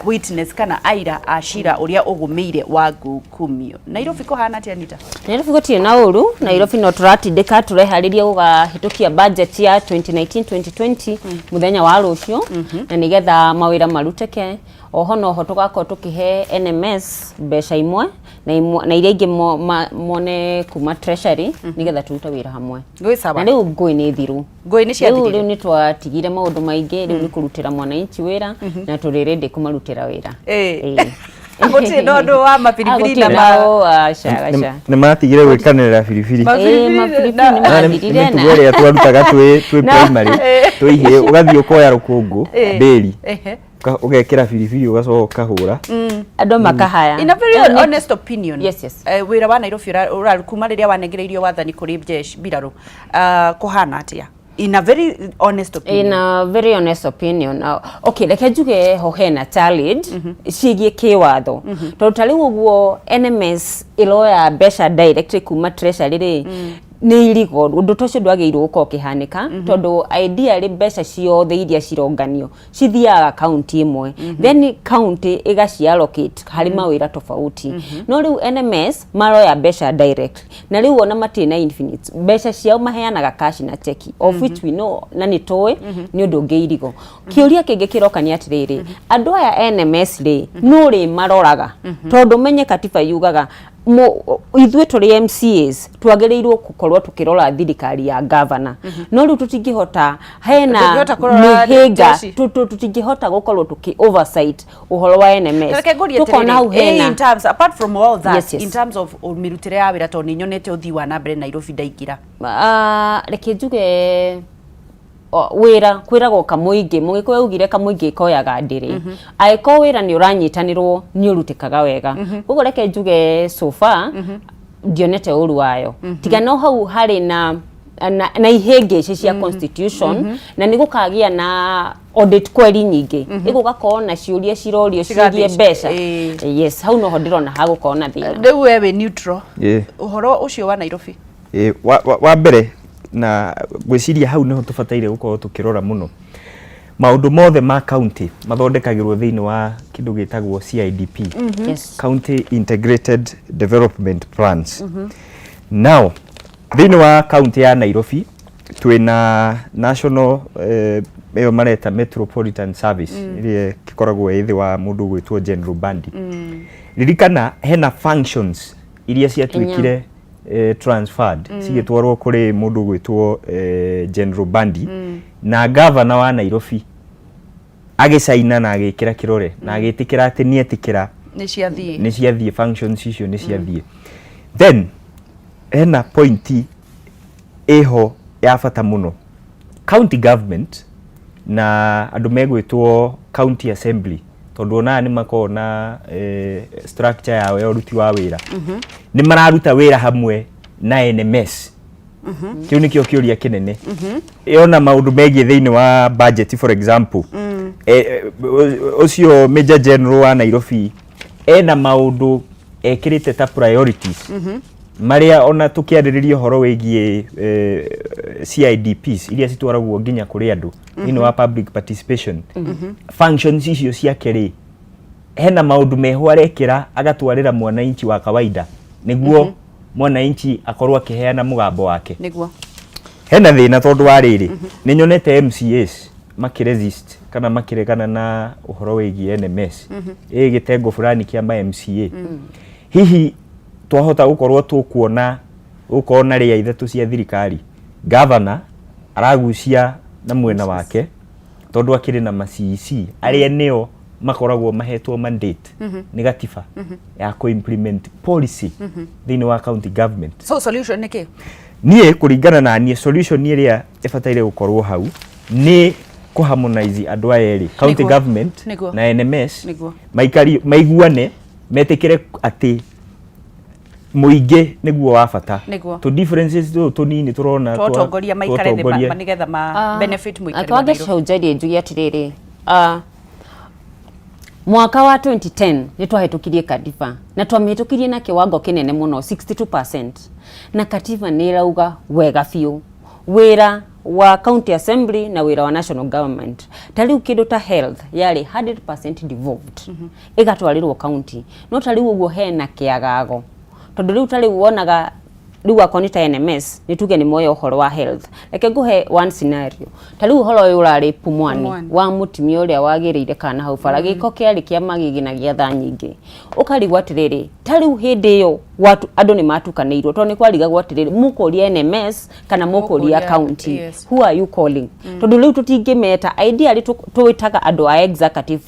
witness kana aira a cira ũrĩa ũgũmĩire wa Ngukumio. Nairobi kũhana atĩa, Anita? Nairobi gũtirĩ na ũru. Nairobi no tũratindĩka, tũreharĩria gũgahĩtũkia budget ya 2019-2020 mũthenya wa rũciũ, na nĩgetha mawĩra marutĩke. Oho noho tũgakorwo tũkĩhe NMS mbeca imwe na imwe, na iria ingĩ mone kuma treasury, nĩgetha tũrute wĩra hamwe. Gwĩ sawa. Na rĩu ngũĩ nĩ thiru. Ngũĩ nĩ ciathirire? Rĩu nĩ twatigire maũndũ maingĩ, rĩu nĩ kũrutĩra mwananchi wĩra, na tũrĩ ready kũmarutĩra wĩra. Gũtirĩ na ũndũ wa mabiribiri na Gũtirĩ ma na ũ, aca, aca. Nĩ matigire gwĩkanĩrĩra biribiri. Ĩĩ, mabiribiri nĩ Na mathirire. nĩ mĩtugo ĩrĩa twarutaga twĩ primary, twĩ ihĩĩ, ũgathiĩ ũkoya rũkũngũ mbĩri, ũgekĩra biribiri, ũgacoka ũkahũra. Andũ makahaya. In a very Ĩyo honest opinion, Yes. Wĩra wa Nairobi kuma rĩrĩa wanengereirio wathani kũrĩ jeshi mbirarũ, kũhana atĩa, in a very honest opinion? In a very honest opinion, okay, reke njuge ho hena challenge ciĩgiĩ kĩwatho, tondũ ta rĩu ũguo NMS ĩroya mbeca directly kuma treasury rĩ. Nĩ irigo ũndũ ta ũcio ndwagĩrĩirwo gũkorwo ũkĩhanĩka, tondũ ideally mbeca ciothe iria cironganio cithiaga kaunti ĩmwe, then county ĩgaci allocate harĩ mawĩra tofauti. No rĩu NMS maroya mbeca direct, na rĩu ona matirĩ na infinite mbeca ciao, maheanaga cash na cheki, of which we know na nĩ tũĩ nĩ ũndũ ũngĩ irigo. Kĩũria kĩngĩ kĩroka nĩ atĩrĩrĩ, andũ aya NMS rĩ, nũ rĩ maroraga? Tondũ menye katiba yugaga ithuĩ tũrĩ MCAs twagĩrĩirwo gũkorwo tũkĩrora thirikari ya governor, no rĩu tũtingĩhota, hena Ndũngĩhota kũrora mĩhĩnga jeshi. Tũtingĩhota gũkorwo tũkĩ oversight ũhoro wa NMS. Reke ngũrie Tũkona hau atĩrĩrĩ, hena in terms, apart from all that, Yes. in terms of mĩrutĩre ya wĩra, tondũ nĩ nyonete ũthii wa na mbere Nairobi ndaingĩra. Ah, reke njuge wĩra kwĩragwo kamũingĩ, mũgĩkũyũ augire kamũingĩ koyaga ndĩrĩ. Angĩkorwo wĩra nĩ ũranyitanĩrwo, nĩ ũrutĩkaga wega. Koguo reke njuge so far ndionete ũru wayo, tiga no hau harĩ na ihĩngĩcĩ cia constitution, na nĩ gũkagĩa na audit query nyingĩ, ĩgũgakorwo na ciũria cirorio Cigathiĩ ciĩgiĩ mbeca. Yes, hau noho ndĩrona hagũkorwo na thĩna. Rĩu we wĩ neutral, Ĩĩ. ũhoro ũcio wa Nairobi? Ĩĩ, wa mbere na ngwĩciria hau nĩho tũbataire gũkorwo tũkĩrora mũno, maũndũ mothe ma county mathondekagĩrwo thĩinĩ wa kĩndũ gĩtagwo CIDP, County Integrated Development Plans. Now thĩinĩ wa county ya Nairobi twĩna national ĩyo mareta Metropolitan Service, ĩrĩa ĩkoragwo ĩ thĩ wa mũndũ ũgwĩtwo General Bandi. Ririkana hena functions iria ciatuĩkire transferred, cigĩtwarwo kũrĩ mũndũ ũgwĩtwo General Bandi, na governor wa Nairobi agĩcaina na agĩkĩra kĩrore na agĩtĩkĩra atĩ nĩ etĩkĩra. Nĩ ciathiĩ. Nĩ ciathiĩ, functions icio nĩ ciathiĩ. Then hena point ĩho ya bata mũno, county government na andũ megwĩtwo county assembly, tondũ onaga nĩ makoragwo na structure yao ya ũruti wa wĩra, nĩ mararuta wĩra hamwe na NMS? Kĩu nĩkĩo kĩũria kĩnene. Yona maũndũ megiĩ thĩinĩ wa budget, for example, ũcio Major General wa Nairobi ena maũndũ ekĩrĩte ta priorities, marĩa ona tũkĩarĩrĩria ũhoro wĩgiĩ CIDPs iria citwaragwo nginya kũrĩ andũ thĩinĩ wa public participation, functions icio ciake rĩ, hena maũndũ meho arekĩra agatwarĩra mwananchi wa kawaida nĩguo mwananchi akorwo akĩheana mũgambo wake? Nĩguo. Hena thĩna, tondũ wa rĩrĩ, nĩ nyonete MCAs makĩresist kana makĩregana na ũhoro wĩgiĩ NMS, ĩ gĩtengo fulani kĩa ma MCA. Hihi twahota gũkorwo tũkuona gũkorwo na rĩa ithatũ cia thirikari, governor aragucia na mwena wake tondũ akĩrĩ na ma CEC arĩa nĩo makoragwo mahetwo mandate nĩ gatiba ya kũ-implement policy thĩinĩ wa county government. So solution nĩ kĩ? Niĩ kũringana na niĩ, solution ĩrĩa ĩbataire gũkorwo hau nĩ kũ-harmonize andũ aya erĩ, county government na NMS, maikari maiguane, metĩkĩre atĩ mũingĩ nĩguo wa bata. Tũ differences tũtũ tũnini tũrona twatongoria maikare thĩ twatongoria. Nĩgetha ma benefit mũikari wa Twage Nairobi. Cenjerie njuge atĩrĩrĩ, mwaka wa 2010 nĩ twahĩtũkirie katiba, na twamĩhĩtũkirie na kĩwango kĩnene mũno, 62%, na katiba nĩ ĩrauga wega biũ wĩra wa county assembly na wĩra wa national government. Ta rĩu kĩndũ ta health yarĩ 100% devolved, ĩgatwarĩrwo county, no ta rĩu ũguo hena kĩagago, tondũ rĩu ta rĩu wonaga rĩu akorwo nĩ ta NMS, nĩ tuge nĩ moya ũhoro wa health. Reke ngũhe one scenario, ta rĩu ũhoro ũyũ ũrarĩ Pumwani, Pumwani. wa mũtumia ũrĩa wagĩrĩire kana hau bara, gĩko kĩarĩ kĩa magigi na gĩa thaa nyingĩ, ũkarigwo atĩrĩrĩ, ta rĩu hĩndĩ ĩyo watu andũ nĩ matukanĩirwo, tondũ nĩ kwarigagwo atĩrĩrĩ, mũkũria NMS kana mũkũria Mũkũria, county? Who are you calling? Tondũ rĩu tũtingĩmeta, ideally twĩtaga andũ a executive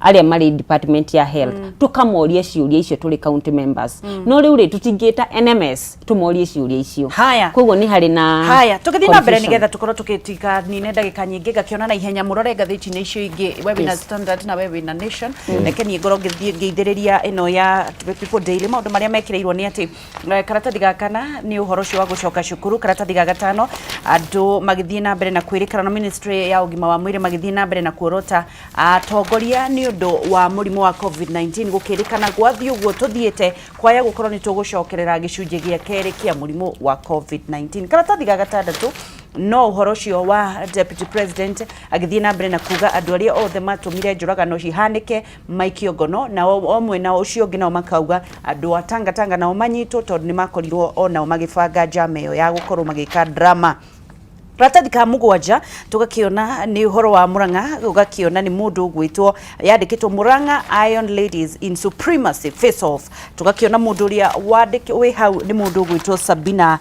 arĩa marĩ department ya health, tũkamoria ciũria icio tũrĩ county members. No rĩu rĩ, tũtingĩta NMS tũmorie ciũria icio. Haya. Koguo nĩ harĩ na Haya, tũgĩthiĩ na mbere, confusion. nĩgetha tũkorwo tũgĩtikanine ndagĩka nyingĩ, ngakĩona na ihenya mũrore ngathĩti-inĩ icio ingĩ. We wĩna Standard na we wĩna Nation. Reke niĩ ngorwo ngĩthiĩ ngĩithĩrĩria ĩno ya People Daily. Maũndũ marĩa mekĩrĩirwo nĩ atĩ karatathi ga kana nĩ ũhoro ũcio wa gũcoka cukuru, karatathi ga gatano andũ magĩthiĩ na mbere na kwĩrĩkana na ministry ya ũgima wa mwĩrĩ magĩthiĩ na mbere na kuorota atongoria nĩ nĩ ũndũ wa mũrimũ wa COVID-19 gũkĩrĩkana gwathiĩ ũguo tũthiĩte kwaya gũkorwo nĩ tũgũcokerera gĩcunjĩ gĩa kerĩ kĩa mũrimũ wa COVID-19. Karatathi ga gatandatũ no ũhoro ũcio wa deputy president agĩthiĩ na mbere na kuga andũ arĩa othe matũmire njũragano cihanĩke maikio ngono, na o mwena ũcio ũngĩ nao makauga andũ a Tanga Tanga nao manyitwo tondũ nĩ makorirwo onao magĩbanga njama ĩyo ya gũkorwo magĩka drama. Karatathi ka mũgwanja tũgakĩona nĩ ũhoro wa Murang'a, ũgakĩona nĩ mũndũ ũgwĩtwo yandĩkĩtwo Murang'a Iron Ladies in Supremacy Face Off. Tũgakĩona mũndũ ũrĩa wandĩk wĩ hau nĩ mũndũ ũgwĩtwo Sabina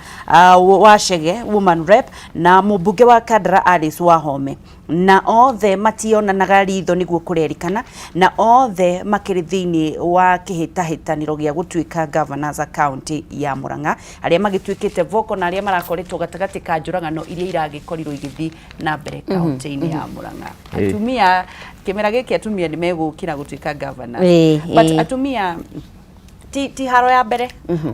Wachege, woman rep, na mũmbunge wa Kandara Alice Wahome, na othe mationanaga ritho nĩguo kũrerikana, na othe makĩrĩ thĩinĩ wa kĩhĩtahĩtanĩro gĩa gũtuĩka governors a county ya Murang'a, arĩa magĩtuĩkĩte vocal na arĩa marakoretwo gatagatĩ ka njũragano iria iragĩkorirwo igĩthiĩ na mbere kaunti-inĩ ya Murang'a. Atumia kĩmera gĩkĩ atumia nĩ megũkĩra gũtuĩka governors, but atumia ti haro ya mbere,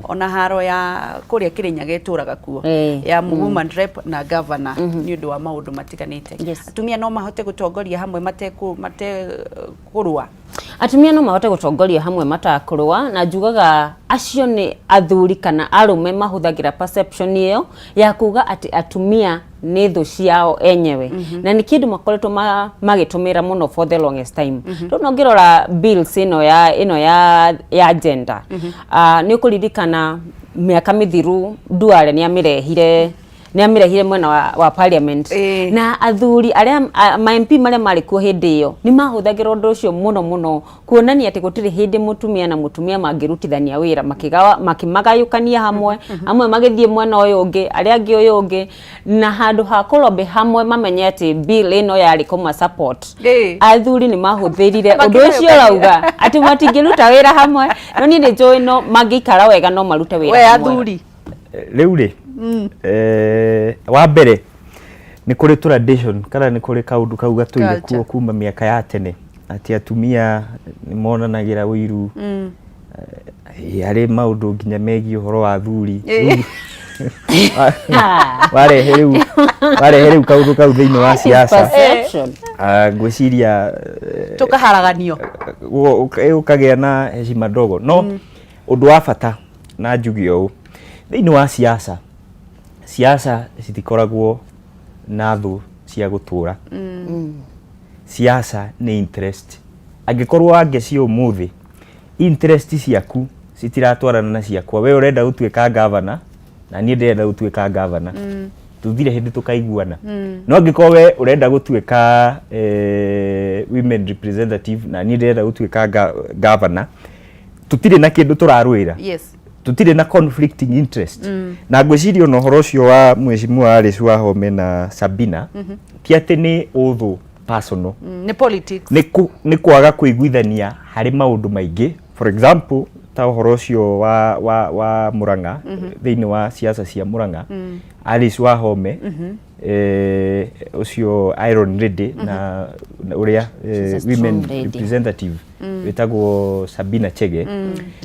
ona haro ya kũrĩa Kĩrĩnyaga ĩtũraga kuo ya woman rep na governor nĩ ũndũ wa maũndũ matiganĩte. Atumia no mahote gũtongoria hamwe matekũrũa? Atumia no mahote gũtongoria hamwe matakũrũa, na njugaga acio nĩ athuri kana arũme mahũthagĩra perception ĩyo ya kuga atĩ atumia nĩ thũ ciao enyewe, na nĩ kĩndũ makoretwo magĩtũmĩra mũno for the longest time. Rĩu no ngĩrora bills ĩno ya gender, nĩ ũkũririkana mĩaka mĩthiru Duale nĩ amĩrehire mwena wa parliament, na athuri arĩa ma MP marĩa marĩ kuo hĩndĩ ĩyo nĩ mahũthagĩra ũndũ ũcio mũno mũno kuonania atĩ gũtirĩ hĩndĩ mũtumia na mũtumia mangĩrutithania wĩra, makĩgawa makĩmagayũkania hamwe, amwe magĩthiĩ mwena ũyũ ũngĩ, arĩa angĩ ũyũ ũngĩ, na handũ ha kũrombe hamwe mamenye atĩ bill ĩno yarĩ kũma support, athuri nĩ mahũthĩrire ũndũ ũcio ũrauga atĩ matingĩruta wĩra hamwe. No niĩ nĩ njũĩ no mangĩikara wega no marute wĩra We hamwe. Athuri. Rĩu rĩ, wa mbere nĩ kũrĩ tradition kana nĩ kũrĩ kaũndũ kau gatũire Culture. kuo kuma mĩaka ya tene atĩ atumia nĩ monanagĩra ũiru harĩ maũndũ nginya megiĩ ũhoro wa athuri. Rĩu warehe rĩu kaũndũ kau thĩinĩ wa siasa, Perception. Ngwĩciria Tũkaharaganio. Ũkagĩa na heshima ndogo. No ũndũ wa bata na njuge ũũ, thĩinĩ wa siasa, siasa citikoragwo na thũ cia gũtũra. Siasa nĩ interest. Angĩkorwo wangeci ũmũthĩ interest ciaku citiratwarana na ciakwa, we ũrenda gũtuĩka gavana na niĩ ndĩrenda gũtuĩka gavana, tuthire hĩndĩ tũkaiguana. No angĩkorwo we ũrenda gũtuĩka women representative na niĩ ndĩrenda gũtuĩka gavana, tũtirĩ na kĩndũ tũrarũĩra, tũtirĩ na conflicting interest. Na ngwĩciria ona ũhoro ũcio wa mheshimiwa Alice Wahome na Sabina ti atĩ nĩ ũthũ personal. Nĩ politics. Nĩ kwaga kũiguithania harĩ maũndũ maingĩ, for example ta ũhoro ũcio wa Murang'a. Thĩinĩ wa siasa cia Murang'a, Alice Wahome, ũcio Iron Lady, na ũrĩa She's a strong women lady. representative wĩtagwo Sabina Chege,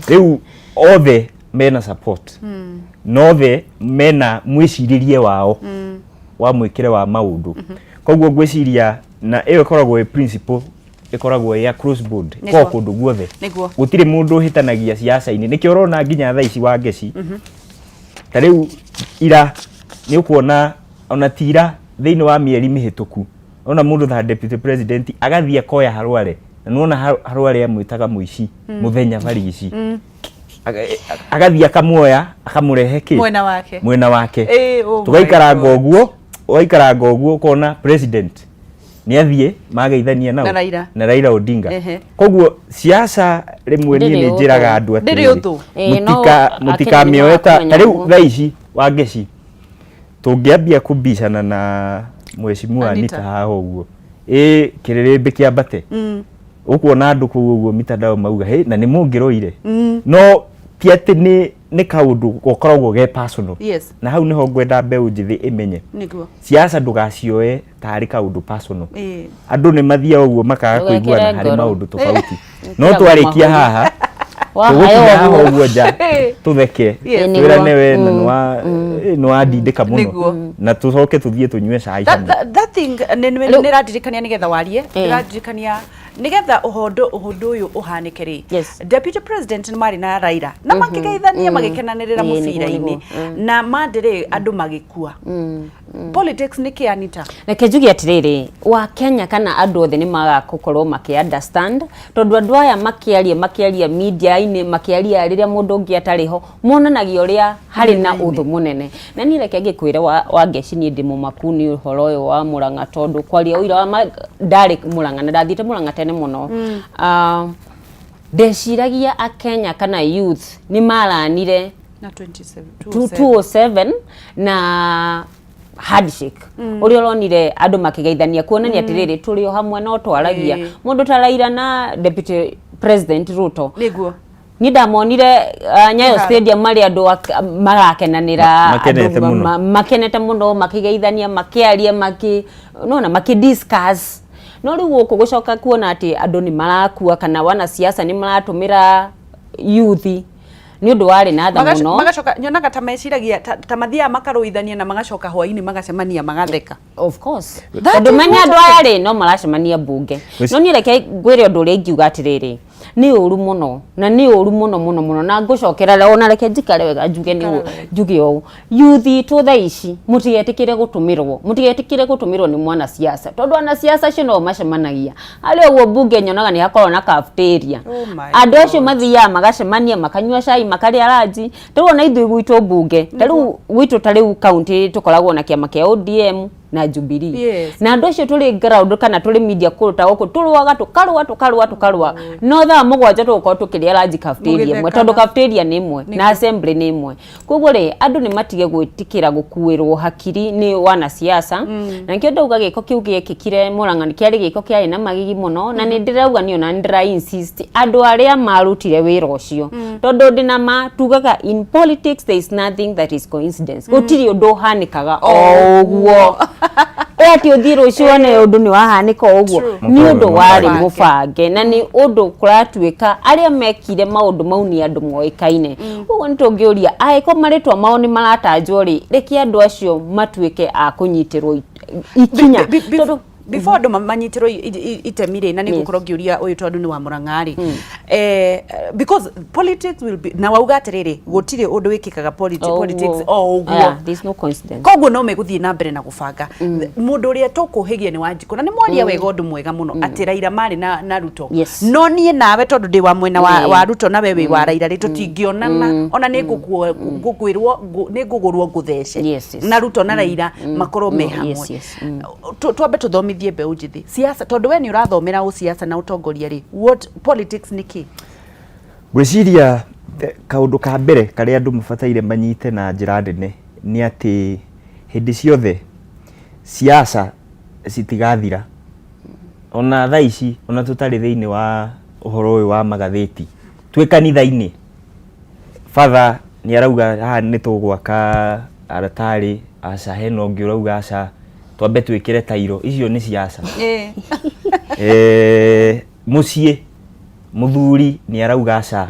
rĩu othe mena support, na othe mena mwĩcirĩrie wao wa mwĩkĩre wa maũndũ. Koguo ngwĩciria na ĩyo ĩkoragwo ĩ principle ĩkoragwo ĩ across board. Ĩkoragwo kũndũ guothe. Gũtirĩ mũndũ ũhĩtanagia siasa-inĩ. Nĩkĩo ũrona nginya thaa ici Wangeci, ta rĩu ira nĩ ũkuona, ona ti ira, thĩinĩ wa mĩeri mĩhĩtũku, ona mũndũ ta deputy president agathiĩ akoya Harware, na nĩwona Harware amwĩtaga mũici mũthenya barigici. Agathiĩ akamuoya akamũrehe kĩ Mwena wake. Mwena wake. Oh my Tũgaikaranga God. ũguo, ũgaikaranga ũguo ũkona president nĩ athiĩ mageithania nao Na Raila. Na Raila Odinga. Koguo siasa rĩmwe niĩ Ndĩrĩ nĩ njĩraga ũthũ. andũ Ndĩrĩ atĩrĩrĩ, ũthũ. No Akenya mũtikamĩoe ta nĩmakamenya ta rĩu ũguo. thaa ici Wangeci tũngĩambia kũbicana na mheshimiwa Anita. Anita haha ũguo, ĩ kĩrĩrĩmbĩ kĩambate, ũkuona andũ kũu ũguo mitandao mauga hĩ na nĩ mũngĩroire. No ti atĩ nĩ kaũndũ gakoragwo ge personal. Na hau nĩho ngwenda mbeũ njĩthĩ ĩmenye, siasa ndũgacioe tarĩ kaũndũ personal. Andũ nĩ mathiaga ũguo makaga Ndũgekĩre kũiguana harĩ ngoro. maũndũ tofauti, no Ĩkĩra twarĩkia mahũri. haha Wahaya tũgũkinya haha ũguo. ũguo nja tũtheke, twĩrane we na nĩwandindĩka mũno, na tũcoke tũthiĩ tũnyue cai That, hamwe. that thing nĩ nĩradirikania nĩgetha warie, nĩradirikania. Nigetha ũhũndũ ũhũndũ ũyũ ũhanĩke rĩ, deputy president nĩ marĩ na Raila na makĩgeithania, magĩkenanĩrĩra Ĩĩ, nĩguo, mũbira-inĩ, na mandĩrĩ andũ magĩkua. Politics nĩ kĩ, Anita? Reke njuge atĩrĩrĩ, wa Kenya kana andũ othe nĩ magaga gũkorwo makĩ understand, tondũ andũ aya makĩaria media-inĩ, makĩaria rĩrĩa mũndũ ũngĩ atarĩ ho, monanagia ũrĩa harĩ na ũthũ mũnene. Na niĩ reke ngĩkwĩre, wa Ngeci, niĩ ndĩ mũmaku nĩ ũhoro ũyũ wa Mũrang'a, tondũ kwaria ũira wa ma, ndarĩ Mũrang'a na ndathiĩte Mũrang'a tene mũno. Ah, ndeciragia akenya kana youth nĩ maranire na 27 207 na handshake, ũrĩa ũronire andũ makĩgeithania, kuonania atĩrĩrĩ, tũrĩ o hamwe, no twaragia. Mũndũ ta Raila na Deputy President Ruto, Niĩ ndamonire Nyayo Kĩharo. Stadium marĩ andũ marakenanĩra. Makenete Andũ mũno. Makenete mũno, makĩgeithania, makĩaria, makĩ nona makĩ discuss. No rĩu gũkũ gũcoka kuona atĩ andũ nĩ marakua kana wanasiasa nĩ maratũmĩra youth nĩ ũndũ warĩ na tha mũno. Magacoka nyonaga ta meciragia ta mathiaga makarũithania na magacoka hwainĩ magacemania magatheka. Of course, tondũ menya andũ aya rĩ, no maracemania mbunge. No niĩ reke ngwĩre ũndũ ũrĩa ingiuga atĩrĩrĩ, nĩ ũru mũno, na nĩ ũru mũno mũno mũno, na ngũcokera ona reke njikare wega njuge nĩ njuge ũũ, youth itũ thaa ici, mũtigetĩkĩre gũtũmĩrwo, mũtigetĩkĩre gũtũmĩrwo nĩ mwanasiasa, tondũ anasiasa acio no macemanagia harĩa ũguo mbunge. Nyonaga nĩ hakoragwo na cafeteria. Oh my. Andũ acio mathiaga magacemania, makanyua cai, makarĩa ranji. Rĩu ona ithuĩ gwitũ mbunge, ta rĩu gwitũ, ta rĩu kaunti, tũkoragwo na kĩama kĩa ODM na Jubilee. Na andũ acio tũrĩ ground kana tũrĩ media kũrũ ta gũkũ, tũrũaga, tũkarũa, tũkarũa, tũkarũa, no thaa 7 tũgũkorwo tũkĩrĩa ranji cafeteria ĩmwe, tondũ cafeteria nĩ ĩmwe na assembly nĩ ĩmwe. Koguo rĩ, andũ nĩ matige gwĩtĩkĩra gũkuĩrwo hakiri nĩ wanasiasa. Na nĩkĩo ndauga gĩko kĩu gĩekĩkire Murang'a nĩ kĩarĩ gĩko kĩarĩ na magigi mũno, na nĩ ndĩrauga niĩ ona nĩ ndĩra insist andũ arĩa marutire wĩra ũcio, tondũ ndĩna ma tugaga in politics there is nothing that is coincidence. Gũtirĩ ũndũ ũhanĩkaga o ũguo, ĩ atĩ ũthiĩ rũciũ wone ũndũ nĩ wahanĩka o ũguo. Nĩ ũndũ warĩ mũbange, na nĩ ũndũ kũratuĩka arĩa mekire maũndũ mau nĩ andũ moĩkaine. Koguo nĩ tũngĩũria, angĩkorwo marĩtwa mao nĩ maratanjwo rĩ, reke andũ acio matuĩke a kũnyitĩrwo ikinya. Tondũ Before andũ manyitirwo itemi rĩ, na nĩ ngũkorwo ngĩũria ũyũ tondũ nĩ wa Mũrang'a rĩ, because politics will be, na wauga atĩrĩrĩ, gũtirĩ ũndũ wĩkĩkaga politics o ũguo. Yeah, there's no coincidence. Koguo no megũthiĩ na mbere na gũbanga. Mũndũ ũrĩa tũkũhĩgia nĩ Wanjikũ, na nĩ mwaria wega ũndũ mwega mũno atĩ Raila marĩ na Ruto. No niĩ nawe, tondũ ndĩ wa mwena wa Ruto na we wĩ wa Raila rĩ, tũtingĩonana. Ona nĩ ngũkwĩrwo nĩ ngũgũrwo ngũthece na Ruto na Raila makorwo me hamwe. Twambe tũthomithie mbeũ njĩthĩ siasa, tondũ we nĩ ũrathomera ũsiasa na ũtongoria rĩ, what politics nĩ kĩ? Ngwĩciria kaũndũ ka mbere karĩa andũ mabataire manyite na njĩra nene nĩ atĩ hĩndĩ ciothe siasa citigathira. Ona thaa ici, ona tũtarĩ thĩinĩ wa ũhoro ũyũ wa magathĩti, twĩ kanitha-inĩ, father nĩ arauga haha nĩ tũgwaka aratarĩ, aca, hena ũngĩ ũrauga aca, twambe twĩkĩre tairo. Icio nĩ siasa. Mũciĩ mũthuri nĩ arauga aca,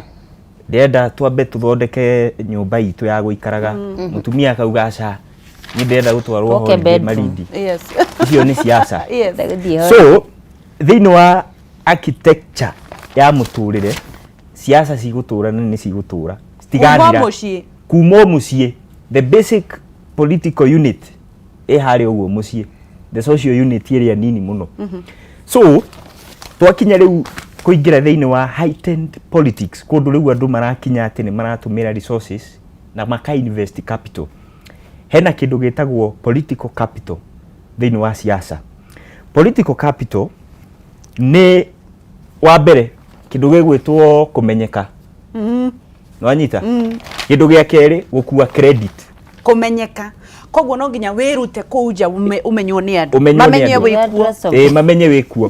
ndĩrenda twambe tũthondeke nyũmba itũ ya gũikaraga. Mũtumia akauga aca, niĩ ndĩrenda gũtwarwo Twake holiday bedroom. Malindi. Icio nĩ siasa. So so thĩinĩ wa architecture ya mũtũrĩre, siasa cigũtũra na nĩ cigũtũra, Kuma citigathira. Mũciĩ. Kuma o mũciĩ, the basic political unit ĩ harĩa ũguo mũciĩ, the social unit ĩrĩa nini mũno. So twakinya rĩu kũingĩra thĩinĩ wa heightened politics, kũndũ rĩu andũ marakinya atĩ nĩ maratũmĩra resources na maka invest capital, hena kĩndũ gĩtagwo political capital thĩinĩ wa siasa. Political capital nĩ wa mbere kĩndũ gĩgwĩtwo kũmenyeka. Nĩwanyita? Kĩndũ gĩa kerĩ, gũkua credit. Kũmenyeka, koguo no nginya wĩrute kũu nja ũmenywo nĩ andũ. Ũmenywo nĩ mamenye andũ. wĩkuo. Ĩĩ, mamenye wĩkuo.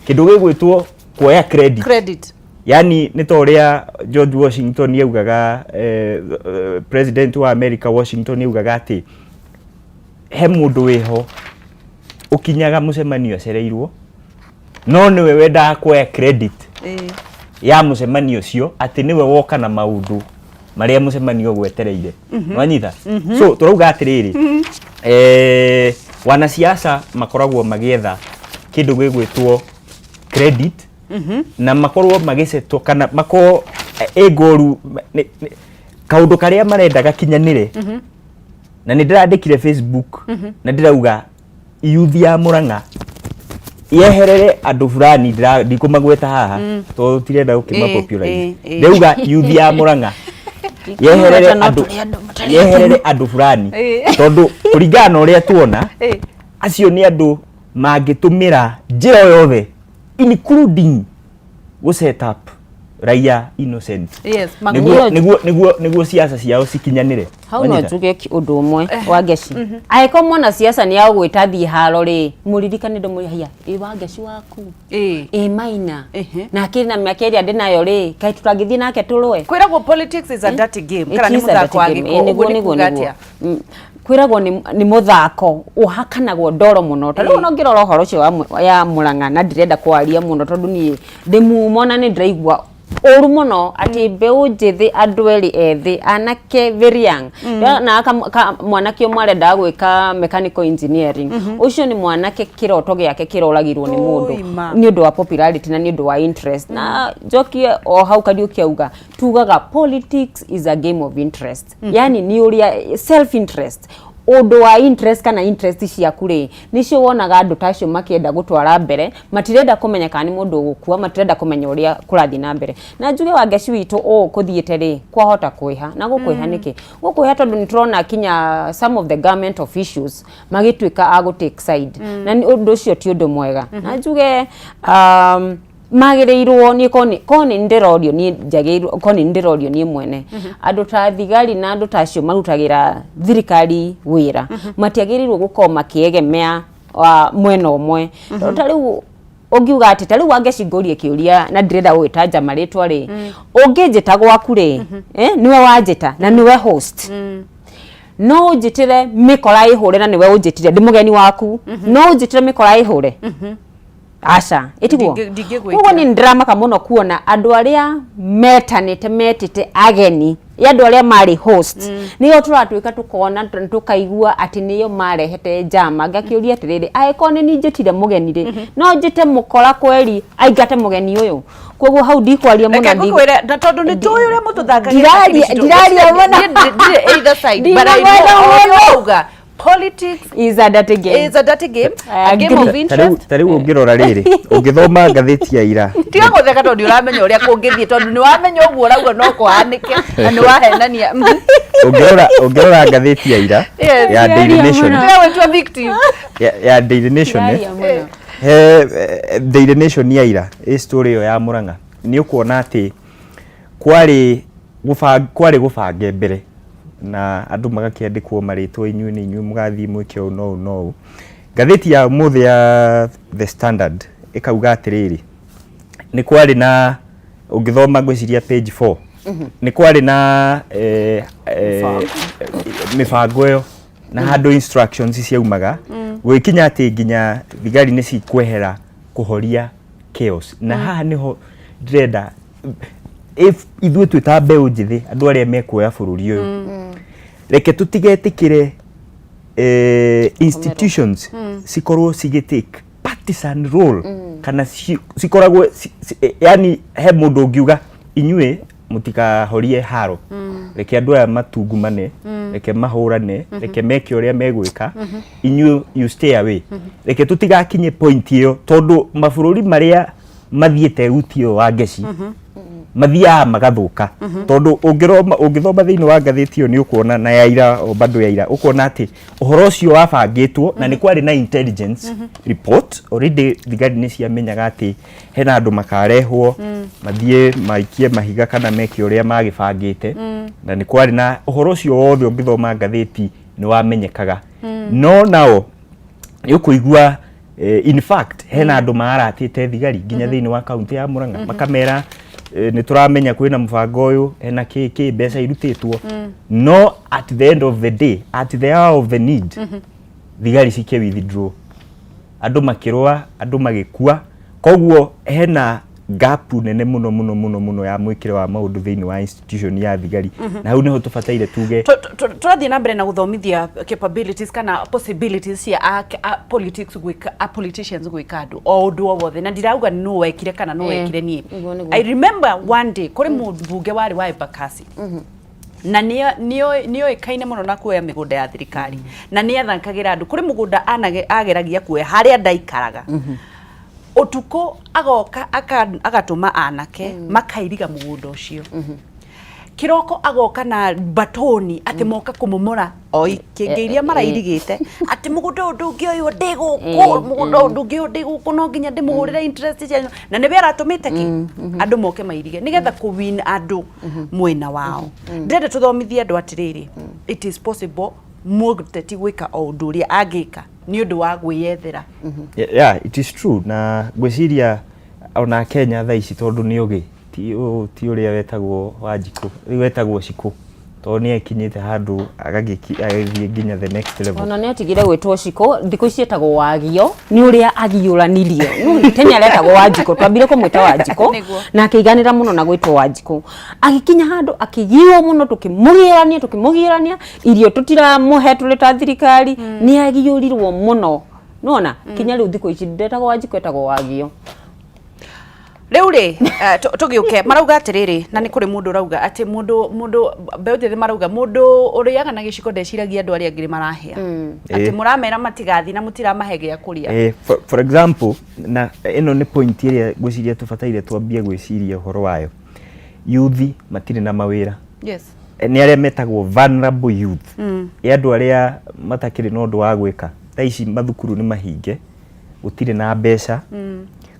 Kĩndũ gĩgwĩtwo kuoya credit. Credit. Yani nĩ ta ũrĩa George Washington augaga, president wa America Washington augaga atĩ he mũndũ wĩho ũkinyaga mũcemanio acereirwo, no nĩwe wendaga kuoya credit ya mũcemanio ũcio, atĩ nĩwe woka na maũndũ marĩa mũcemanio gwetereire. Nwanyita? So tũrauga atĩrĩrĩ, wanasiasa makoragwo magĩetha kĩndũ gĩgwĩtwo credit. Na makorwo magĩcetwo kana makorwo ĩ ngoru kaũndũ karĩa marenda gakinyanĩre. Na nĩ ndĩrandĩkire Facebook na ndĩrauga youth ya Murang'a yeherere andũ fulani, ndikũmagweta haha tondũ tirenda gũkĩma popularize. Ndĩrauga youth ya Murang'a yeherere No andũ tũrĩ andũ matarĩ yeherere andũ fulani, tondũ kũringana na ũrĩa tuona, acio nĩ andũ mangĩtũmĩra njĩra o yothe, including gũ set up raia innocent nĩguo nĩguo siasa ciao cikinyanĩre. Hau no Wanyita? Njuge ũndũ ũmwe wa Ngeci, angĩkorwo mwana siasa nĩ agũgwĩta thiĩ haro rĩ, mũririkane ndũmũria haiya ĩ wa Ngeci waku ĩ maina na akĩrĩ na mĩaka ĩrĩa ndĩ nayo rĩ, kaĩ tũtangĩthiĩ nake tũrũe? Kwĩragwo politics is a dirty game. It Kana nĩ is a mũthako wa dirty game. gĩko? Ĩ, nĩguo Ũguo nĩ nĩguo kuga nĩguo atĩa? Kwĩragwo nĩ mũthako ũhakanagwo ndoro mũno. Ta rĩu ona ũngĩrora ũhoro ũcio wa ya Murang'a, na ndirenda kwaria mũno tondũ niĩ ndĩ mumo na nĩ ndĩraigua ũru mũno atĩ mbeũ njĩthĩ, andũ erĩ ethĩ, anake very young. Na mwanake ũmwe arendaga gwĩka mechanical engineering. Ũcio nĩ mwanake kĩroto gĩake kĩroragirwo nĩ mũndũ Tũima. nĩ ũndũ wa popularity na nĩ ũndũ wa interest. Na njokie o hau Kariũki auga, tugaga politics is a game of interest. Yani nĩ ũrĩa self interest, ũndũ wa interest kana interest ciaku rĩ, nĩcio wonaga andũ ta acio makĩenda gũtwara mbere. Matirenda kũmenya kana nĩ mũndũ ũgũkua, matirenda kũmenya ũrĩa kũrathiĩ na mbere. Na njuge Wangeci witũ, ũũ kũthiĩte rĩ, kwahota kwĩha na gũkwĩha. Nĩkĩ gũkwĩha? Tondũ nĩ tũrona kinya some of the government officials magĩtuĩka a gũ take side. Na nĩ ũndũ ũcio ti ũndũ mwega. Na njuge magĩrĩirwo niĩ ko nĩ ndĩrorio niĩ, njagĩrĩirwo ko nĩ ndĩrorio niĩ mwene, andũ ta thigari na andũ ta acio marutagĩra thirikari wĩra matiagĩrĩirwo gũkorwo makĩegemea mwena ũmwe. Tondũ ta rĩu ũngiuga atĩ ta rĩu Wangeci ngũrie kĩũria na ndirenda gũgĩtanja marĩtwa rĩ, ũngĩnjĩta gwaku rĩ, nĩwe wanjĩta na nĩwe host, no ũnjĩtĩre mĩkora ĩhũre na nĩwe ũnjĩtire ndĩ mũgeni waku, no ũnjĩtĩre mĩkora ĩhũre? Aca, ĩtiguo. Ndingĩgwĩkĩra. Koguo nĩ ndĩramaka mũno kuona andũ arĩa metanĩte metĩte ageni ya andũ arĩa marĩ host nĩo tũratuĩka tũkona tũkaigua atĩ nĩo marehete njama. Ngakĩũria atĩrĩrĩ, angĩkorwo nĩ niĩ njĩtire mũgeni rĩ, no njĩte mũkora kweri aingate mũgeni ũyũ? Koguo hau ndikwaria mũno. Reke ngũkwĩre, na tondũ nĩ tũĩ ũrĩa mũtũthakagia. Ndiraria mũno. Ndirĩ either side, but I know Ndinamwenda o ũrĩa mũno. ũrauga, politics is a dirty game. Is a dirty game, a game of interest. Ta rĩu ũngĩrora rĩrĩ, ũngĩthoma ngathĩti ya ira. Tiga gũtheka tondũ ũramenya ũrĩa kũngĩthiĩ, tondũ nĩ wamenya ũguo ũrauga no kũhanĩke na nĩ wahenania. Ũngĩrora ngathĩti ya ira ya Daily Nation Tiga gwĩtua victim. ya Daily Nation, Ndiraria mũno. He Daily Nation ya ira ĩ story ĩyo ya Murang'a, nĩ ũkuona atĩ kwarĩ gũbange mbere na andũ magakĩandĩkwo marĩtwa, inyuĩ nĩ inyuĩ mũgathiĩ mwĩke ũũ na ũũ na ũũ. Ngathĩti ya ũmũthĩ ya The Standard ĩkauga atĩrĩrĩ, nĩ kwarĩ na, ũngĩthoma ngwĩciria page 4, nĩ kwarĩ na mĩbango ĩyo na handũ instructions ciaumaga gũgĩkinya atĩ nginya thigari nĩ cikwehera kũhoria chaos. Na haha nĩho ndĩrenda if ithuĩ twĩ ta mbeũ njĩthĩ, andũ arĩa mekuoya bũrũri ũyũ, reke tũtigetĩkĩre institutions cikorwo cigĩ take partisan role kana cikoragwo yani he mũndũ ũngiuga inyuĩ mũtikahorie haro, reke andũ aya matungumane, reke mahũrane, reke meke ũrĩa megwĩka, inyuĩ you stay away. Reke tũtigakinye point ĩyo, tondũ mabũrũri marĩa mathiĩte uti ũyũ wa ngeci mathiaga magathũka. Tondũ ũngĩthoma thĩinĩ wa ngathĩti ĩyo nĩ ũkuona na ya ira o bado ya ira, ũkuona atĩ ũhoro ũcio wabangĩtwo na nĩ kwarĩ na intelligence report already. Thigari nĩ ciamenyaga atĩ hena andũ makarehwo mathiĩ maikie mahiga kana meke ũrĩa magĩbangĩte. Na nĩ kwarĩ na ũhoro ũcio wothe, ũngĩthoma ngathĩti nĩ wamenyekaga. No nao nĩ ũkũigua in fact hena andũ maratĩte thigari nginya thĩinĩ wa kaunti ya Murang'a, makamera nĩ tũramenya kwĩna mũbango ũyũ, hena kĩ kĩ mbeca irutĩtwo. No at the end of the day, at the hour of the need, thigari cikĩ withdraw, andũ makĩrũa, andũ magĩkua. Koguo hena Gap nene mũno mũno mũno mũno ya mwĩkĩre wa maũndũ thĩinĩ wa institution ya thigari. Na hau nĩho tũbataire tuge. Tũrathiĩ na mbere na gũthomithia capabilities kana possibilities cia a politics gwĩka, a politicians gwĩka andũ o ũndũ o wothe, na ndirauga nũ wekire kana nũ wekire niĩ. Nĩguo. I remember one day kũrĩ mũmbunge warĩ wa Embakasi na nĩoĩkaine mũno na kuoya mĩgũnda ya thirikari, na nĩ athakagĩra andũ. Kũrĩ mũgũnda ageragia kuoya harĩa ndaikaraga ũtukũ, agoka agatũma anake makairiga mũgũnda ũcio. Kĩroko agoka na batoni atĩ moka kũmomora o ikĩngĩ iria marairigĩte, atĩ mũgũnda ũyũ ndũngĩoywo ndĩ gũkũ, mũgũnda ũyũ ndũngĩoywo ndĩ gũkũ, no nginya ndĩmũhũrĩre interest cianyu, na nĩwe aratũmĩte kĩ andũ moke mairige nĩgetha kũwin andũ mwena wao. Ndĩrenda tũthomithie andũ atĩrĩrĩ, it is possible mũteti gwĩka o ũndũ ũrĩa angĩka nĩ ũndũ wa gwĩyethera. Yeah, it is true, na ngwĩciria ona Kenya thaa ici, tondũ nĩ ũgĩ ti ũrĩa wetagwo Wanjikũ, rĩu wetagwo Cikũ, tondũ nĩ ekinyĩte handũ agagĩthiĩ nginya the next level. Ona nĩ atigire gwĩtwo Cikũ, thikũ ici etagwo Wagio nĩ ũrĩa agiũranirie. No tene aretagwo Wanjikũ, twambire kũmwĩta Wanjikũ na akĩiganĩra mũno na gwĩtwo Wanjikũ. Agĩkinya handũ akĩgiwo mũno, tũkĩmũgiũrania tũkĩmũgiũrania, irio tũtiramũhe tũrĩ ta thirikari, nĩ agiũrirwo mũno nona kinya rĩu thikũ ici ndetagwo Wanjikũ, etagwo Wagio. Rĩu rĩ, tũgĩũke marauga atĩrĩrĩ, na nĩ kũrĩ mũndũ ũrauga atĩ mũndũ mbeũ njĩthĩ marauga mũndũ ũrĩaga na gĩciko ndeciragia andũ arĩa angĩ nĩ marahĩa, atĩ mũramera matigathiĩ na mũtiramahe gĩa kũrĩa. For example, na ĩno nĩ point ĩrĩa ngwĩciria tũbataire twambie gwĩciria ũhoro wayo. Yuthi matirĩ na mawĩra. Nĩ arĩa metagwo vulnerable youth. Ĩ andũ arĩa matakĩrĩ na ũndũ wa gwĩka. Thaa ici mathukuru nĩ mahinge, gũtirĩ na mbeca,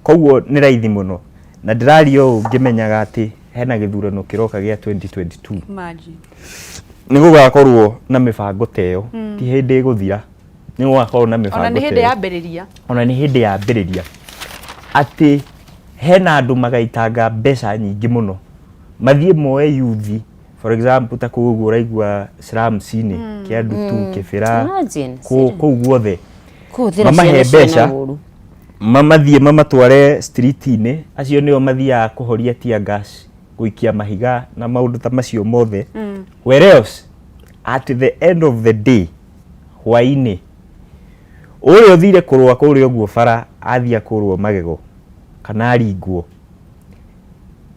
koguo nĩ raithi mũno, na ndĩraria ũũ ngĩmenyaga atĩ hena gĩthurano kĩroka gĩa 2022. Imagine. Nĩ gũgakorwo na mĩbango ta ĩyo. Ti hĩndĩ ĩgũthira, nĩ gũgakorwo na mĩbango Ona nĩ ta hĩndĩ ĩyo. Yambĩrĩria. Ona nĩ hĩndĩ yambĩrĩria, atĩ hena andũ magaitanga mbeca nyingĩ mũno mathiĩ moe yuthi, for example ta kũu ũguo ũraigua slums-inĩ, Kĩandutu, Kĩbĩra, Imagine, kũu guothe, kũhũthĩra mamahe ciana ciana mbeca, ũru. Mamathiĩ mamatware street-inĩ, acio nĩo mathiaga kũhoria tear gas, gũikia mahiga na maũndũ ta macio mothe. Whereas at the end of the day, hwaĩ-inĩ, ũrĩa ũthire kũrũa kũrĩa ũguo bara athiĩ akũrwo magego kana aringwo,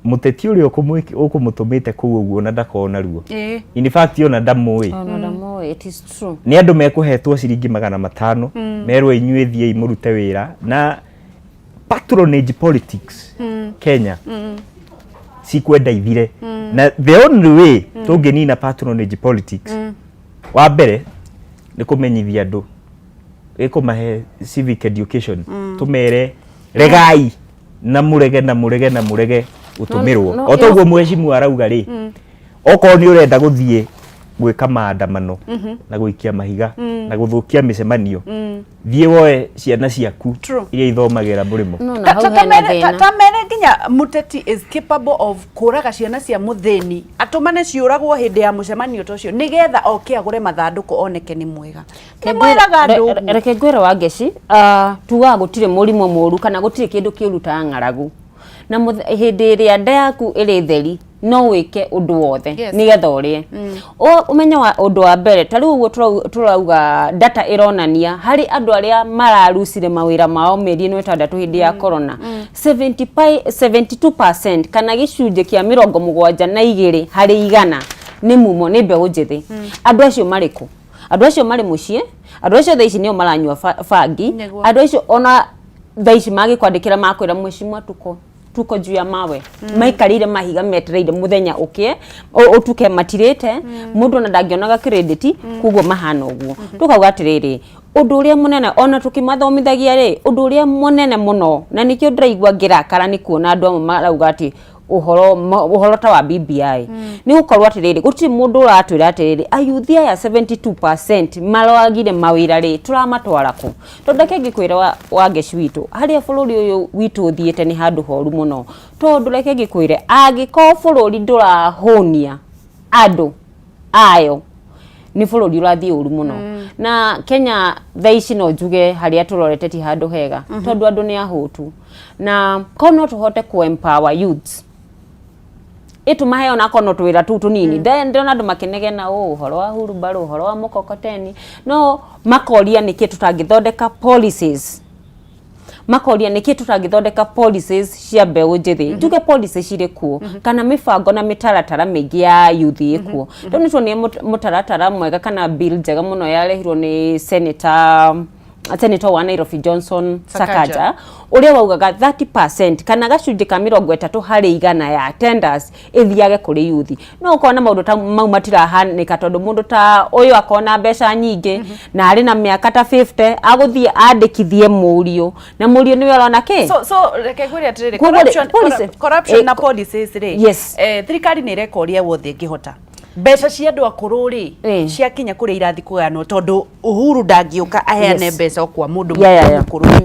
mũteti ũrĩa ũkũmũtũmĩte kũu ũguo na ndakorwo na ruo. In fact, ona ndamũĩ. Ona ndamũĩ, it is true. Nĩ andũ mekũhetwo ciringi 500, merwo inyuĩ thiĩi mũrute wĩra na patronage politics. Kenya cikwenda ithire, na the only way tũngĩnina patronage politics, wa mbere nĩ kũmenyithia andũ, ĩkũmahe civic education, tũmere regai na mũrege na mũrege na mũrege gũtũmĩrwo. O toguo mheshimiwa arauga rĩ, okorwo nĩ ũrenda gũthiĩ gwĩka maandamano na gũikia mahiga na gũthũkia mĩcemanio, thiĩ woe ciana ciaku iria ithomagĩra mũrĩmo. No, na hau hena thĩna. Tamere nginya mũteti is capable of kũraga ciana cia mũthĩni, atũmane ciũragwo hĩndĩ ya mũcemanio ta ũcio nĩgetha oke agũre mathandũkũ oneke nĩ mwega. Nĩ mwĩraga andũ ũguo. Reke ngwĩre Wangeci, tugaga gũtirĩ mũrimũ mũru kana gũtirĩ kĩndũ kĩũru ta ng'aragu, na hĩndĩ ĩrĩa nda yaku ĩrĩ theri no wĩke ũndũ wothe nĩgetha ũrĩe. Ũmenye wa ũndũ wa mbere, ta rĩu ũguo tũrauga data ĩronania harĩ andũ arĩa mararucire mawĩra mao mĩeri ĩno 6 hĩndĩ ya corona, 72% kana gĩcunjĩ kĩa 72 harĩ 100 nĩ mumo nĩ mbeũ njĩthĩ. Andũ acio marĩ kũ? Andũ acio marĩ mũciĩ. Andũ acio thaa ici nĩo maranyua bangi. Andũ acio ona thaa ici magĩkwandĩkĩra makwĩra mheshimiwa, tuko juu ya mawe. Maikarĩire mahiga metereire mũthenya ũkĩe ũtuke matirĩte mũndũ ona ndangĩonaga credit, koguo mahana ũguo. Tũkauga atĩrĩrĩ, ũndũ ũrĩa mũnene ona tũkĩmathomithagia rĩ, ũndũ ũrĩa mũnene mũno, na nĩkĩo ndĩraigua ngĩrakara nĩ kuona andũ amwe marauga atĩ ũhoro ta wa BBI, nĩ gũkorwo atĩrĩrĩ, gũtirĩ mũndũ ũratwĩra atĩrĩrĩ, ayuthi aya 72% maragire mawĩra rĩ, tũramatwara kũ? Tondũ reke ngĩkwĩre Wangeci witũ, harĩa bũrũri ũyũ witũ ũthiĩte nĩ handũ horu mũno, tondũ reke ngĩkwĩre, angĩkorwo bũrũri ndũrahũnia andũ ayo, nĩ bũrũri ũrathiĩ ũru mũno. Na Kenya thaa ici no njuge harĩa tũrorete ti handũ hega, tondũ andũ nĩ ahũtu, na ko no tũhote ku empower youths, ĩtũmahe ona korwo no twĩra tũu tũnini. Ndĩrona andũ makĩnegena ũ ũhoro wa hurumbarũ, ũhoro wa mũkokoteni, no makoria nĩkĩ tũtangĩthondeka policies, makoria nĩkĩ tũtangĩthondeka policies cia mbeũ njĩthĩ. Njuge policy cirĩ kuo, kana mĩbango na mĩtaratara mĩingĩ ya youth ĩkuo. Rĩu nĩ tuonire mũtaratara mwega kana bill njega mũno yarehirwo nĩ senator wa Nairobi Johnson Sakaja. Sakaja, ũrĩa waugaga 30% kana gacunjĩ ka 30% ya tenders ĩthiage kũrĩ youth. No ũkona maũndũ ta mau matirahanĩka, tondũ mũndũ ta ũyũ akona mbeca nyingĩ na arĩ na mĩaka ta 50, agũthiĩ andĩkithie mũriũ, na mũriũ nĩwe ũrona kĩ. So reke ngwĩre atĩrĩrĩ, Koguo rĩ, corruption, policy- corruption na policies rĩ, thirikari nĩ ĩreka ũrĩa wothe ĩngĩhota. Mbeca cia andũ akũrũ rĩ, ciakinya kũrĩa irathiĩ kũgayanwo? Tondũ Uhuru ndangĩũka aheane mbeca o kwa mũndũ mũkũrũ,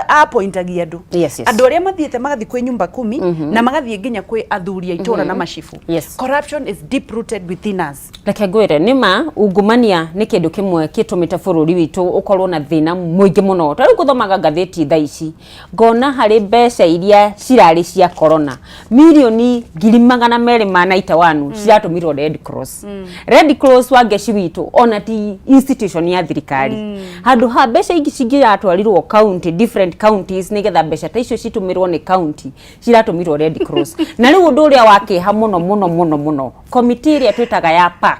apointagia andũ, andũ arĩa mathiĩte magathiĩ kwĩ nyumba kumi na magathiĩ nginya kwĩ athuri a itũra na macibũ. Corruption is deep rooted within us. Reke ngwĩre nĩma, ungumania nĩ kĩndũ kĩmwe kĩtũmĩte bũrũri witũ ũkorwo na thĩna mũingĩ mũno. Ta rĩu ngũthomaga ngathĩti thaa ici, ngona harĩ mbeca iria cirarĩ cia corona, mirioni 291,000 ciratũmirwo Red Cross. Red Cross wa ngeci witũ ona ti institution ya thirikari. Handũ ha mbeca ingĩ cingĩratwarirwo county, different counties, nĩgetha mbeca ta icio citũmĩrwo nĩ county, ciratũmirwo Red Cross. Na rĩu ũndũ ũrĩa wa kĩeha mũno mũno mũno mũno, komiti ĩrĩa twĩtaga ya PAC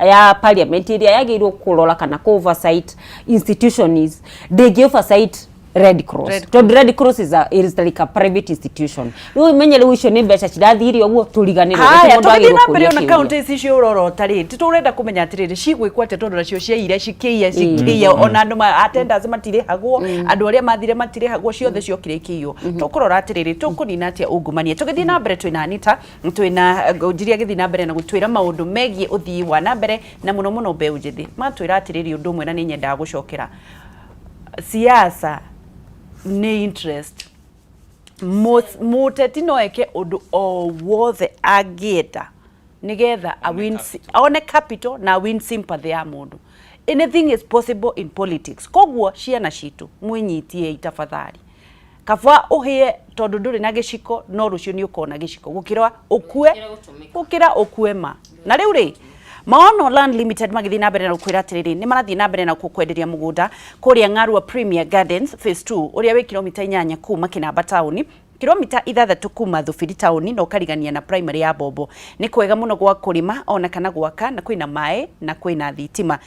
ya parliament, ĩrĩa yagĩrĩirwo kũrora kana kũ oversight institutions, ndĩngĩ oversight Red Cross. Red Tondũ Red Cross is like a private institution. Rĩu menye rĩu icio nĩ mbeca cirathire ũguo tũriganĩrwo. Haya, Mũndũ tũgĩthiĩ agĩrĩirwo na mbere, kũũria ona kĩũria. kaunti ici ciũrorota rĩ, tũrenda kũmenya atĩrĩrĩ, cigwĩkwo atĩa? Tondũ nacio ciaire cikĩiya, cikĩiya, ona andũ attendants matirĩhagwo, andũ arĩa mathire matirĩhagwo, ciothe ciokire ikĩiywo. Tũkũrora atĩrĩrĩ, tũkũnina atĩa ungumania? Tũgĩthiĩ na mbere, twĩna Anita, twĩna Ngunjiri agĩthiĩ na mbere na gũtwĩra maũndũ megiĩ ũthii wa na mbere, na mũno mũno mbeũ njĩthĩ. Matwĩra atĩrĩrĩ, ũndũ ũmwe na nĩ nyendaga gũcokera, siasa nĩ interest. Mũteti no eke ũndũ o wothe angĩenda nĩgetha a win one capital na win sympathy ya mũndũ. Anything is possible in politics. Koguo ciana citũ, mwĩnyitiei tafadhali. Kaba ũhĩe tondũ ndũrĩ na gĩciko, no rũciũ nĩ ũkona gĩciko, gũkĩra ũkue, gũkĩra ũkue ma. Na rĩu rĩ, Maono Land Limited magĩthiĩ na mbere na gũkwĩra atĩrĩrĩ, nĩ marathiĩ na mbere na gũkwenderia mũgũnda kũrĩa Ng'arua Premier Gardens Phase 2, ũrĩa wĩ kilomita 8 kuma Kĩnamba taũni, kilomita 6 kuma Thubiri taũni, na ũkarigania na primary ya Bombo. Nĩ kwega mũno gwa kũrĩma ona kana gwaka, na kwĩna maĩ na kwĩna thitima.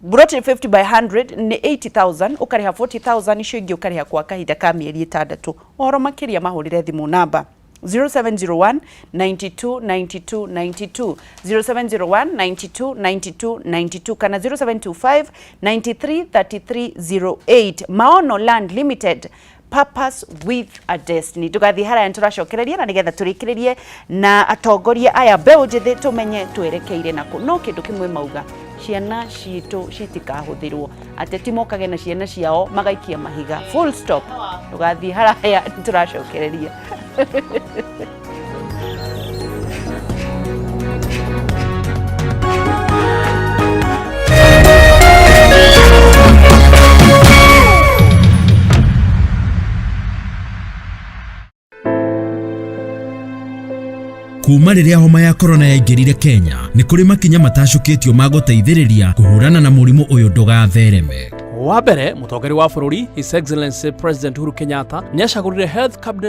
Buroti 50 by 100 nĩ 80,000, ũkarĩha 40,000, icio ingĩ ũkarĩha kwa kahinda ka mĩeri 6. Ũhoro makĩria mahũrĩre thimũ namba 0701 92 92 92, 0701 92 92 92 kana 0725 93 33 08. Maono Land Limited, purpose with a destiny. Tũgathiĩ haraya, nĩtũracokereria na nĩgetha tũrĩkĩrĩrie na atongoria aya mbeũ njĩthĩ, tũmenye twerekeire nakũ. No kĩndũ kĩmwe mauga, ciana citũ citikahũthĩrwo, ateti mokage na ciana ciao magaikia mahiga, full stop. Tũgathiĩ haraya, nĩtũracokereria. Kuma rĩrĩa homa ya korona yaingĩrire Kenya, nĩ kũrĩ makinya matacũkĩtio ma gũteithĩrĩria kũhũrana na mũrimũ ũyũ ndũgathereme. Wa mbere, mũtongoria wa bũrũri His Excellency President Uhuru Kenyatta nĩ acagũrire Health Cabinet.